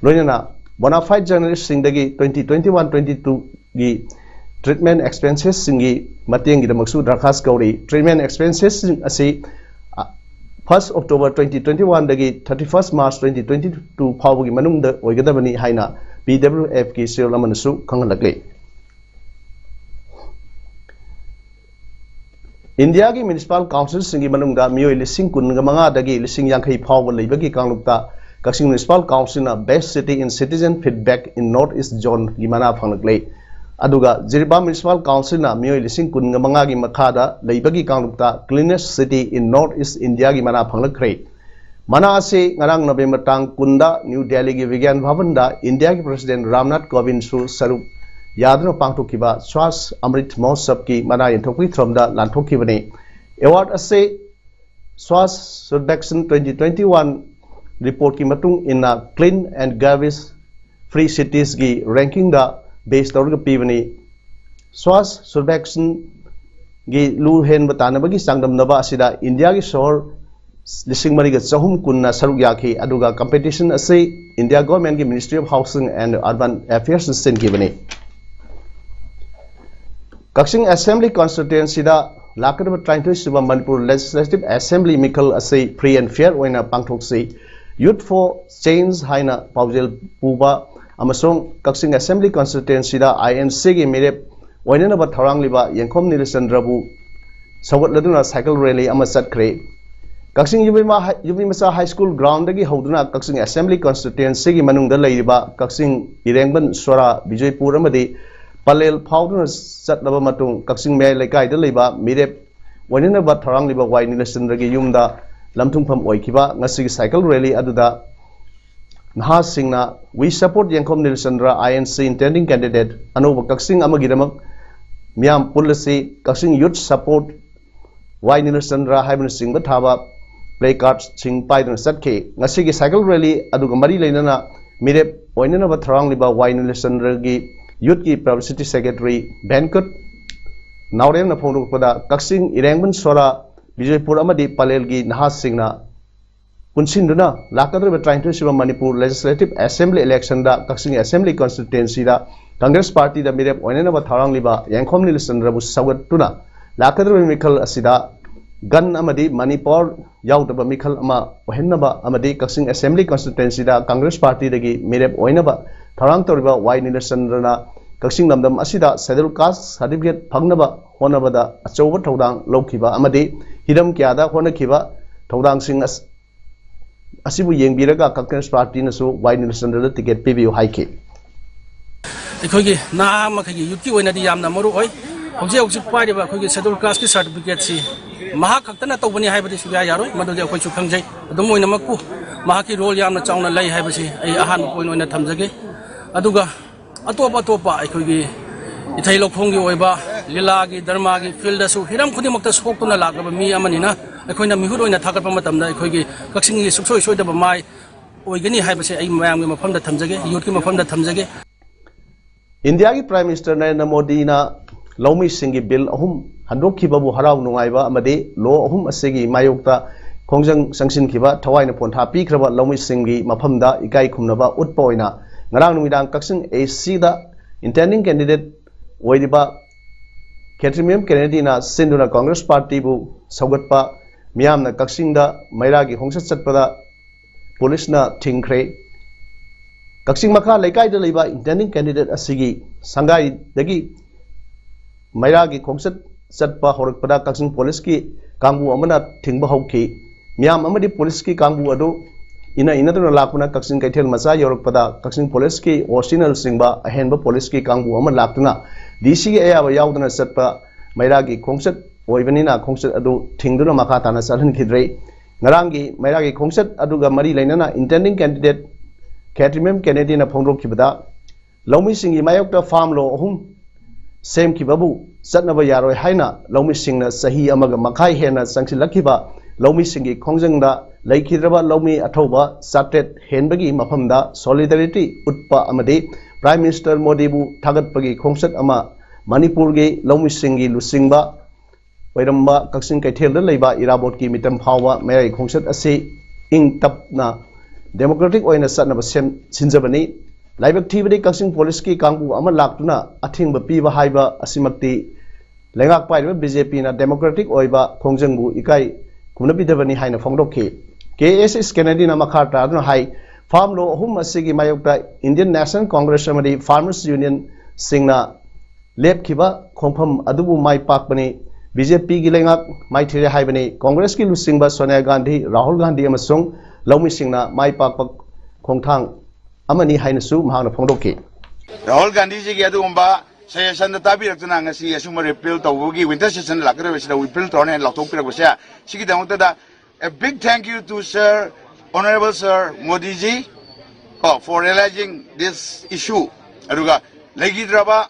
ꯂꯣꯏꯅꯅ bona fide journalistꯁꯤꯡꯗꯒꯤ twenty twenty-one twenty-twoꯒꯤ treatment expensesꯁꯤꯡꯒꯤ ꯃꯇꯦꯡꯒꯤꯗꯃꯛꯁꯨ ꯗꯔꯈꯥꯁ ꯀꯧꯔꯤ꯫ Treatment expensesꯁꯤꯡ ꯑꯁꯤ first October twenty twenty-oneꯗꯒꯤ thirty first March twenty twenty-two ꯐꯥꯎꯕꯒꯤ ꯃꯅꯨꯡꯗ ꯑꯣꯏꯒꯗꯕꯅꯤ ꯍꯥꯏꯅ PWFꯀꯤ ꯆꯦꯔꯣꯜ ꯑꯃꯅꯁꯨ ꯈꯪꯍꯜꯂꯛꯂꯤ꯫ ꯏꯟꯗꯤꯌꯥꯒꯤ municipal councilꯁꯤꯡꯒꯤ ꯃꯅꯨꯡꯗ ꯃꯤꯑꯣꯏ ꯂꯤꯁꯤꯡ ꯀꯨꯟꯒ ꯃꯉꯥꯗꯒꯤ ꯂꯤꯁꯤꯡ ꯌꯥꯡꯈꯩ ꯐꯥꯎꯕ ꯂꯩꯕꯒꯤ ꯀꯥꯡꯂꯨꯞꯇ ꯀꯛꯆꯤꯡ municipal councilꯅ Best City in Citizen Feedback in North East Zoneꯒꯤ ꯃꯅꯥ ꯐꯪꯂꯛꯂꯦ꯫ ꯑꯗꯨꯒ ꯖꯤꯔꯤꯕꯥꯝ municipal councilꯅ ꯃꯤꯑꯣꯏ ꯂꯤꯁꯤꯡ ꯀꯨꯟꯒ ꯃꯉꯥꯒꯤ ꯃꯈꯥꯗ ꯂꯩꯕꯒꯤ ꯀꯥꯡꯂꯨꯞꯇ Cleanest City in North East Indiaꯒꯤ ꯃꯅꯥ ꯐꯪꯂꯛꯈ꯭ꯔꯦ꯫ ꯃꯅꯥ ꯑꯁꯤ ꯉꯔꯥꯡ November ꯇꯥꯡ ꯀꯨꯟꯗ New Delhiꯒꯤ ꯕꯤꯒ꯭ꯌꯥꯟ ꯚꯕꯟꯗ ꯏꯟꯗꯤꯌꯥꯒꯤ President ꯔꯥꯝꯅꯥꯊ ꯀꯣꯕꯤꯟꯗꯁꯨ ꯁꯔꯨꯛ ꯌꯥꯗꯨꯅ ꯄꯥꯡꯊꯣꯛꯈꯤꯕ Swachh Amrit Mahotshavꯒꯤ ꯃꯅꯥ ꯌꯦꯟꯊꯣꯛꯄꯒꯤ ꯊꯧꯔꯝꯗ ꯂꯥꯟꯊꯣꯛꯈꯤꯕꯅꯤ꯫ Award ꯑꯁꯤ Swachh Survekshan twenty twenty-one reportꯀꯤ ꯃꯇꯨꯡ ꯏꯟꯅ Clean and Garbage Free Citiesꯒꯤ rankingꯗ base ꯇꯧꯔꯒ ꯄꯤꯕꯅꯤ꯫ Swachh Survekshanꯒꯤ ꯂꯨ ꯍꯦꯟꯕ ꯇꯥꯟꯅꯕꯒꯤ ꯆꯥꯡꯗꯝꯅꯕ ꯑꯁꯤꯗ ꯏꯟꯗꯤꯌꯥꯒꯤ ꯁꯍꯔ ꯂꯤꯁꯤꯡ ꯃꯔꯤꯒ ꯆꯍꯨꯝ ꯀꯨꯟꯅ ꯁꯔꯨꯛ ꯌꯥꯈꯤ, ꯑꯗꯨꯒ competition ꯑꯁꯤ India Governmentꯀꯤ Ministry of Housing and Urban Affairsꯅ ꯁꯤꯟꯈꯤꯕꯅꯤ꯫ Kakching Assembly Constituencyꯗ ꯂꯥꯛꯀꯗꯕ ꯇꯔꯥꯅꯤꯊꯣꯏ ꯁꯨꯕ Manipur Legislative Assembly ꯃꯤꯈꯜ ꯑꯁꯤ free and fair ꯑꯣꯏꯅ ꯄꯥꯡꯊꯣꯛꯁꯤ꯫ Youth for Change ꯍꯥꯏꯅ ꯄꯥꯎꯖꯦꯜ ꯄꯨꯕ ꯑꯃꯁꯨꯡ ꯀꯛꯆꯤꯡ Assembly Constituencyꯗ INCꯒꯤ ꯃꯤꯔꯦꯞ ꯑꯣꯏꯅꯅꯕ ꯊꯧꯔꯥꯡꯂꯤꯕ ꯌꯦꯡꯈꯣꯝ ꯅꯤꯂꯆꯟꯗ꯭ꯔꯕꯨ ꯁꯧꯒꯠꯂꯗꯨꯅ cycle rally ꯑꯃ ꯆꯠꯈ꯭ꯔꯦ꯫ ꯀꯛꯆꯤꯡ ꯌꯨꯕꯤꯃ ꯍꯥꯏ-, ꯌꯨꯕꯤꯃꯆꯥ High School groundꯗꯒꯤ ꯍꯧꯗꯨꯅ ꯀꯛꯆꯤꯡ Assembly Constituencyꯒꯤ ꯃꯅꯨꯡꯗ ꯂꯩꯔꯤꯕ ꯀꯛꯆꯤꯡ, ꯏꯔꯦꯡꯕꯟ, ꯁꯣꯔꯥ, ꯕꯤꯖꯣꯏꯄꯨꯔ ꯑꯃꯗꯤ ꯄꯂꯦꯜ ꯐꯥꯎꯗꯨꯅ ꯆꯠꯂꯕ ꯃꯇꯨꯡ ꯀꯛꯆꯤꯡ ꯃꯌꯥꯏ ꯂꯩꯀꯥꯏꯗ ꯂꯩꯕ ꯃꯤꯔꯦꯞ ꯑꯣꯏꯅꯅꯕ ꯊꯧꯔꯥꯡꯂꯤꯕ ꯋꯥꯏ ꯅꯤꯂꯆꯟꯗ꯭ꯔꯒꯤ ꯌꯨꯝꯗ ꯂꯝꯊꯨꯡꯐꯝ ꯑꯣꯏꯈꯤꯕ ꯉꯁꯤꯒꯤ cycle rally ꯑꯗꯨꯗ ꯅꯍꯥꯁꯤꯡꯅ "We support ꯌꯦꯡꯈꯣꯝ ꯅꯤꯂꯆꯟꯗ꯭ꯔ, I N C intending candidate" ꯑꯅꯧꯕ ꯀꯛꯆꯤꯡ ꯑꯃꯒꯤꯗꯃꯛ ꯃꯤꯌꯥꯝ ꯄꯨꯜꯂꯁꯤ, ꯀꯛꯆꯤꯡ Youth Support ꯋꯥꯏ ꯅꯤꯂꯆꯟꯗ꯭ꯔ ꯍꯥꯏꯕꯅꯆꯤꯡꯕ ꯊꯥꯕ ꯄ꯭ꯂꯦ ꯀꯥꯔꯗꯁꯤꯡ ꯄꯥꯏꯗꯨꯅ ꯆꯠꯈꯤ꯫ ꯉꯁꯤꯒꯤ ꯁꯥꯏꯀꯜ ꯔꯦꯂꯤ ꯑꯗꯨꯒ ꯃꯔꯤ ꯂꯩꯅꯅ ꯃꯤꯔꯦꯞ ꯑꯣꯏꯅꯅꯕ ꯊꯧꯔꯥꯡꯂꯤꯕ ꯋꯥꯏ ꯅꯤꯂꯆꯟꯗ꯭ꯔꯒꯤ ꯌꯨꯠꯀꯤ ꯄꯕ꯭ꯂꯤꯁꯤꯇꯤ ꯁꯦꯀ꯭ꯔꯦꯇꯔꯤ ꯚꯦꯟꯀꯠ ꯅꯥꯎꯔꯦꯝꯅ ꯐꯣꯡꯗꯣꯛꯄꯗ, ꯀꯛꯆꯤꯡ, ꯏꯔꯦꯡꯕꯟ ꯁꯣꯔꯥ, ꯕꯤꯖꯣꯏꯄꯨꯔ ꯑꯃꯗꯤ ꯄꯂꯦꯜꯒꯤ ꯅꯍꯥꯁꯤꯡꯅ ꯄꯨꯟꯁꯤꯟꯗꯨꯅ ꯂꯥꯛꯀꯗꯧꯔꯤꯕ ꯇꯔꯥꯅꯤꯊꯣꯏ ꯁꯨꯕ ꯃꯅꯤꯄꯨꯔ Legislative Assembly election ꯗ ꯀꯛꯆꯤꯡ Assembly constituency ꯗ ꯀꯪꯒ꯭ꯔꯦꯁ ꯄꯥꯔꯇꯤꯗ ꯃꯤꯔꯦꯞ ꯑꯣꯏꯅꯅꯕ ꯊꯧꯔꯥꯡꯂꯤꯕ ꯌꯦꯡꯈꯣꯝ ꯅꯤꯂꯆꯟꯗ꯭ꯔꯕꯨ ꯁꯧꯒꯠꯇꯨꯅ ꯂꯥꯛꯀꯗꯧꯔꯤꯕ ꯃꯤꯈꯜ ꯑꯁꯤꯗ gun ꯑꯃꯗꯤ money power ꯌꯥꯎꯗꯕ ꯃꯤꯈꯜ ꯑꯃ ꯑꯣꯏꯍꯟꯅꯕ ꯑꯃꯗꯤ ꯀꯛꯆꯤꯡ Assembly constituency ꯗ ꯀꯪꯒ꯭ꯔꯦꯁ ꯄꯥꯔꯇꯤꯗꯒꯤ ꯃꯤꯔꯦꯞ ꯑꯣꯏꯅꯕ ꯊꯧꯔꯥꯡ ꯇꯧꯔꯤꯕ ꯋꯥꯏ ꯅꯤꯂꯆꯟꯗ꯭ꯔꯅ ꯀꯛꯆꯤꯡ ꯂꯝꯗꯝ ꯑꯁꯤꯗ Scheduled Caste certificate ꯐꯪꯅꯕ ꯍꯣꯠꯅꯕꯗ ꯑꯆꯧꯕ ꯊꯧꯗꯥꯡ ꯂꯧꯈꯤꯕ ꯑꯃꯗꯤ ꯍꯤꯔꯝ ꯀꯌꯥꯗ ꯍꯣꯠꯅꯈꯤꯕ ꯊꯧꯗꯥꯡꯁꯤꯡ ꯑꯁ-, ꯑꯁꯤꯕꯨ ꯌꯦꯡꯕꯤꯔꯒ ꯀꯪꯒ꯭ꯔꯦꯁ ꯄꯥꯔꯇꯤꯅꯁꯨ ꯋꯥꯏ ꯅꯤꯂꯆꯟꯗ꯭ꯔꯗ ꯇꯤꯀꯦꯠ ꯄꯤꯕꯤꯌꯨ ꯍꯥꯏꯈꯤ꯫ ꯑꯩꯈꯣꯏꯒꯤ ꯅꯍꯥ ꯃꯈꯩꯒꯤ ꯌꯨꯠꯀꯤ ꯑꯣꯏꯅꯗꯤ ꯌꯥꯝꯅ ꯃꯔꯨ ꯑꯣꯏ꯫ ꯍꯧꯖꯤꯛ ꯍꯧꯖꯤꯛ ꯄꯥꯏꯔꯤꯕ ꯑꯩꯈꯣꯏꯒꯤ Scheduled Caste ꯀꯤ certificate ꯁꯤ ꯃꯍꯥꯛ ꯈꯛꯇꯅ ꯇꯧꯕꯅꯤ ꯍꯥꯏꯕꯗꯤ ꯁꯨꯡꯌꯥ ꯌꯥꯔꯣꯏ, ꯃꯗꯨꯗꯤ ꯑꯩꯈꯣꯏꯁꯨ ꯈꯪꯖꯩ꯫ ꯑꯗꯨꯝ ꯑꯣꯏꯅꯃꯛꯄꯨ ꯃꯍꯥꯛꯀꯤ role ꯌꯥꯝꯅ ꯆꯥꯎꯅ ꯂꯩ ꯍꯥꯏꯕꯁꯤ ꯑꯩ ꯑꯍꯥꯟꯕ point ꯑꯣꯏꯅ ꯊꯝꯖꯒꯦ꯫ ꯑꯗꯨꯒ ꯑꯇꯣꯞ ꯑꯇꯣꯞꯄ ꯑꯩꯈꯣꯏꯒꯤ ꯏꯊꯩ ꯂꯧꯈꯣꯡꯒꯤ ꯑꯣꯏꯕ, ꯂꯤꯂꯥꯒꯤ, ꯗ꯭ꯔꯃꯥꯒꯤ field ꯗꯁꯨ ꯍꯤꯔꯝ ꯈꯨꯗꯤꯡꯃꯛꯇ ꯁꯣꯛꯇꯨꯅ ꯂꯥꯛꯂꯕ ꯃꯤ ꯑꯃꯅꯤꯅ, ꯑꯩꯈꯣꯏꯅ ꯃꯤꯍꯨꯠ ꯑꯣꯏꯅ ꯊꯥꯒꯠꯄ ꯃꯇꯝꯗ ꯑꯩꯈꯣꯏꯒꯤ ꯀꯛꯆꯤꯡꯒꯤ ꯁꯨꯡꯁꯣꯏ ꯁꯣꯏꯗꯕ ꯃꯥꯏ ꯑꯣꯏꯒꯅꯤ ꯍꯥꯏꯕꯁꯦ ꯑꯩ ꯃꯌꯥꯝꯒꯤ ꯃꯐꯝꯗ ꯊꯝꯖꯒꯦ, youth ꯀꯤ ꯃꯐꯝꯗ ꯊꯝꯖꯒꯦ꯫ ꯏꯟꯗꯤꯌꯥꯒꯤ Prime Minister ꯅꯔꯦꯟꯗ꯭ꯔ ꯃꯣꯗꯤꯅ ꯂꯧꯃꯤꯁꯤꯡꯒꯤ bill ꯑꯍꯨꯝ ꯍꯟꯗꯣꯛꯈꯤꯕꯕꯨ ꯍꯔꯥꯎ ꯅꯨꯡꯉꯥꯏꯕ ꯑꯃꯗꯤ law ꯑꯍꯨꯝ ꯑꯁꯤꯒꯤ ꯃꯥꯌꯣꯛꯇ ꯈꯣꯡꯖꯪ ꯆꯪꯁꯤꯟꯈꯤꯕ ꯊꯋꯥꯏꯅ ꯄꯣꯟꯊꯥ ꯄꯤꯈ꯭ꯔꯕ ꯂꯧꯃꯤꯁꯤꯡꯒꯤ ꯃꯐꯝꯗ ꯏꯀꯥꯏ ꯈꯨꯝꯅꯕ ꯎꯠꯄ ꯑꯣꯏꯅ ꯉꯔꯥꯡ ꯅꯨꯃꯤꯗꯥꯡ ꯀꯛꯆꯤꯡ A C the intending candidate ꯑꯣꯏꯔꯤꯕ ꯈꯦꯇ꯭ꯔꯤꯃꯌꯨꯝ ꯀꯦꯅꯦꯗꯤꯅ ꯁꯤꯟꯗꯨꯅ ꯀꯪꯒ꯭ꯔꯦꯁ ꯄꯥꯔꯇꯤꯕꯨ ꯁꯧꯒꯠꯄ ꯃꯤꯌꯥꯝꯅ ꯀꯛꯆꯤꯡꯗ ꯃꯩꯔꯥꯒꯤ ꯈꯣꯡꯆꯠ ꯆꯠꯄꯗ ꯄꯨꯂꯤꯁꯅ ꯊꯤꯡꯈ꯭ꯔꯦ꯫ ꯀꯛꯆꯤꯡ ꯃꯈꯥ ꯂꯩꯀꯥꯏꯗ ꯂꯩꯕ intending candidate ꯑꯁꯤꯒꯤ ꯁꯪꯒꯥꯏꯗꯒꯤ ꯃꯩꯔꯥꯒꯤ ꯈꯣꯡꯆꯠ ꯆꯠꯄ ꯍꯧꯔꯛꯄꯗ ꯀꯛꯆꯤꯡ ꯄꯨꯂꯤꯁꯀꯤ ꯀꯥꯡꯕꯨ ꯑꯃꯅ ꯊꯤꯡꯕ ꯍꯧꯈꯤ꯫ ꯃꯤꯌꯥꯝ ꯑꯃꯗꯤ ꯄꯨꯂꯤꯁꯀꯤ ꯀꯥꯡꯕꯨ ꯑꯗꯨ ꯏꯟꯅ ꯏꯟꯅꯗꯨꯅ ꯂꯥꯛꯄꯅ ꯀꯛꯆꯤꯡ ꯀꯩꯊꯦꯜ ꯃꯆꯥ ꯌꯧꯔꯛꯄꯗ ꯀꯛꯆꯤꯡ ꯄꯨꯂꯤꯁꯀꯤ O C ꯅꯆꯤꯡꯕ ꯑꯍꯦꯟꯕ ꯄꯨꯂꯤꯁꯀꯤ ꯀꯥꯡꯕꯨ ꯑꯃ ꯂꯥꯛꯇꯨꯅ D C ꯒꯤ ꯑꯌꯥꯕ ꯌꯥꯎꯗꯅ ꯆꯠꯄ ꯃꯩꯔꯥꯒꯤ ꯈꯣꯡꯆꯠ ꯑꯣꯏꯕꯅꯤꯅ ꯈꯣꯡꯆꯠ ꯑꯗꯨ ꯊꯤꯡꯗꯨꯅ ꯃꯈꯥ ꯇꯥꯅ ꯆꯠꯍꯟꯈꯤꯗ꯭ꯔꯦ꯫ ꯉꯔꯥꯡꯒꯤ ꯃꯩꯔꯥꯒꯤ ꯈꯣꯡꯆꯠ ꯑꯗꯨꯒ ꯃꯔꯤ ꯂꯩꯅꯅ intending candidate ꯀꯦꯇ꯭ꯔꯤꯃꯦꯝ ꯀꯦꯅꯦꯗꯤꯅ ꯐꯣꯡꯗꯣꯛꯈꯤꯕꯗ, ꯂꯧꯃꯤꯁꯤꯡꯒꯤ ꯃꯥꯌꯣꯛꯇ ꯐꯥꯔꯝ ꯂꯣ ꯑꯍꯨꯝ ꯁꯦꯝꯈꯤꯕꯕꯨ ꯆꯠꯅꯕ ꯌꯥꯔꯣꯏ ꯍꯥꯏꯅ ꯂꯧꯃꯤꯁꯤꯡꯅ ꯆꯍꯤ ꯑꯃꯒ ꯃꯈꯥꯏ ꯍꯦꯟꯅ ꯆꯪꯁꯤꯜꯂꯛꯈꯤꯕ ꯂꯧꯃꯤꯁꯤꯡꯒꯤ ꯈꯣꯡꯖꯪꯗ ꯂꯩꯈꯤꯗ꯭ꯔꯕ ꯂꯧꯃꯤ ꯑꯊꯧꯕ ꯆꯥꯇ꯭ꯔꯦꯠ ꯍꯦꯟꯕꯒꯤ ꯃꯐꯝꯗ solidarity ꯎꯠꯄ ꯑꯃꯗꯤ Prime Minister ꯃꯣꯗꯤꯕꯨ ꯊꯥꯒꯠꯄꯒꯤ ꯈꯣꯡꯆꯠ ꯑꯃ ꯃꯅꯤꯄꯨꯔꯒꯤ ꯂꯧꯃꯤꯁꯤꯡꯒꯤ ꯂꯨꯆꯤꯡꯕ ꯑꯣꯏꯔꯝꯕ ꯀꯛꯆꯤꯡ ꯀꯩꯊꯦꯜꯗ ꯂꯩꯕ ꯏꯔꯥꯕꯣꯠꯀꯤ ꯃꯤꯇꯝ ꯐꯥꯎꯕ ꯃꯌꯥꯏ ꯈꯣꯡꯆꯠ ꯑꯁꯤ ꯏꯪ ꯇꯞꯅ democratic ꯑꯣꯏꯅ ꯆꯠꯅꯕ ꯁꯦꯝ-, ꯁꯤꯟꯖꯕꯅꯤ꯫ ꯂꯥꯏꯕꯛ ꯊꯤꯕꯗꯤ ꯀꯛꯆꯤꯡ ꯄꯨꯂꯤꯁꯀꯤ ꯀꯥꯡꯕꯨ ꯑꯃ ꯂꯥꯛꯇꯨꯅ ꯑꯊꯤꯡꯕ ꯄꯤꯕ ꯍꯥꯏꯕ ꯑꯁꯤꯃꯛꯇꯤ ꯂꯩꯉꯥꯛ ꯄꯥꯏꯔꯤꯕ BJPꯅ democratic ꯑꯣꯏꯕ ꯈꯣꯡꯖꯪꯕꯨ ꯏꯀꯥꯏ ꯈꯨꯝꯅꯕꯤꯗꯕꯅꯤ ꯍꯥꯏꯅ ꯐꯣꯡꯗꯣꯛꯈꯤ꯫ ꯀꯦ ꯑꯦꯁ ꯑꯦꯁ ꯀꯦꯅꯦꯗꯤꯅ ꯃꯈꯥ ꯇꯥꯗꯨꯅ ꯍꯥꯏ, ꯐꯥꯔꯝ ꯂꯣ ꯑꯍꯨꯝ ꯑꯁꯤꯒꯤ ꯃꯥꯌꯣꯛꯇ Indian National Congress ꯑꯃꯗꯤ Farmers Unionꯁꯤꯡꯅ ꯂꯦꯞꯈꯤꯕ ꯈꯣꯡꯐꯝ ꯑꯗꯨꯕꯨ ꯃꯥꯏ ꯄꯥꯛꯄꯅꯤ꯫ BJPꯒꯤ ꯂꯩꯉꯥꯛ ꯃꯥꯏꯊꯤꯔꯦ ꯍꯥꯏꯕꯅꯤ꯫ ꯀꯣꯡꯒ꯭ꯔꯦꯁꯀꯤ ꯂꯨꯆꯤꯡꯕ ꯁꯣꯅꯤꯌꯥ ꯒꯥꯟꯙꯤ, ꯔꯥꯍꯨꯜ ꯒꯥꯟꯙꯤ ꯑꯃꯁꯨꯡ ꯂꯧꯃꯤꯁꯤꯡꯅ ꯃꯥꯏ ꯄꯥꯛꯄ ꯈꯣꯡꯊꯥꯡ ꯑꯃꯅꯤ ꯍꯥꯏꯅꯁꯨ ꯃꯍꯥꯛꯅ ꯐꯣꯡꯗꯣꯛꯈꯤ꯫ ꯔꯥꯍꯨꯜ ꯒꯥꯟꯙꯤꯖꯤꯒꯤ ꯑꯗꯨꯒꯨꯝꯕ suggestionꯗ ꯇꯥꯕꯤꯔꯛꯇꯨꯅ ꯉꯁꯤ ꯑꯁꯨꯝꯕ repeal ꯇꯧꯕꯒꯤ winter session ꯂꯥꯛꯀꯗꯧꯔꯤꯕꯁꯤꯗ repeal ꯇꯧꯔꯅꯤ ꯍꯥꯏꯅ ꯂꯥꯎꯊꯣꯛꯄꯤꯔꯛꯄꯁꯦ, ꯁꯤꯒꯤꯗꯃꯛꯇꯗ a big thank you to Sir, Honorable Sir Modiji, ꯀꯣ, for realizing this issue꯫ ꯑꯗꯨꯒ ꯂꯩꯈꯤꯗ꯭ꯔꯕ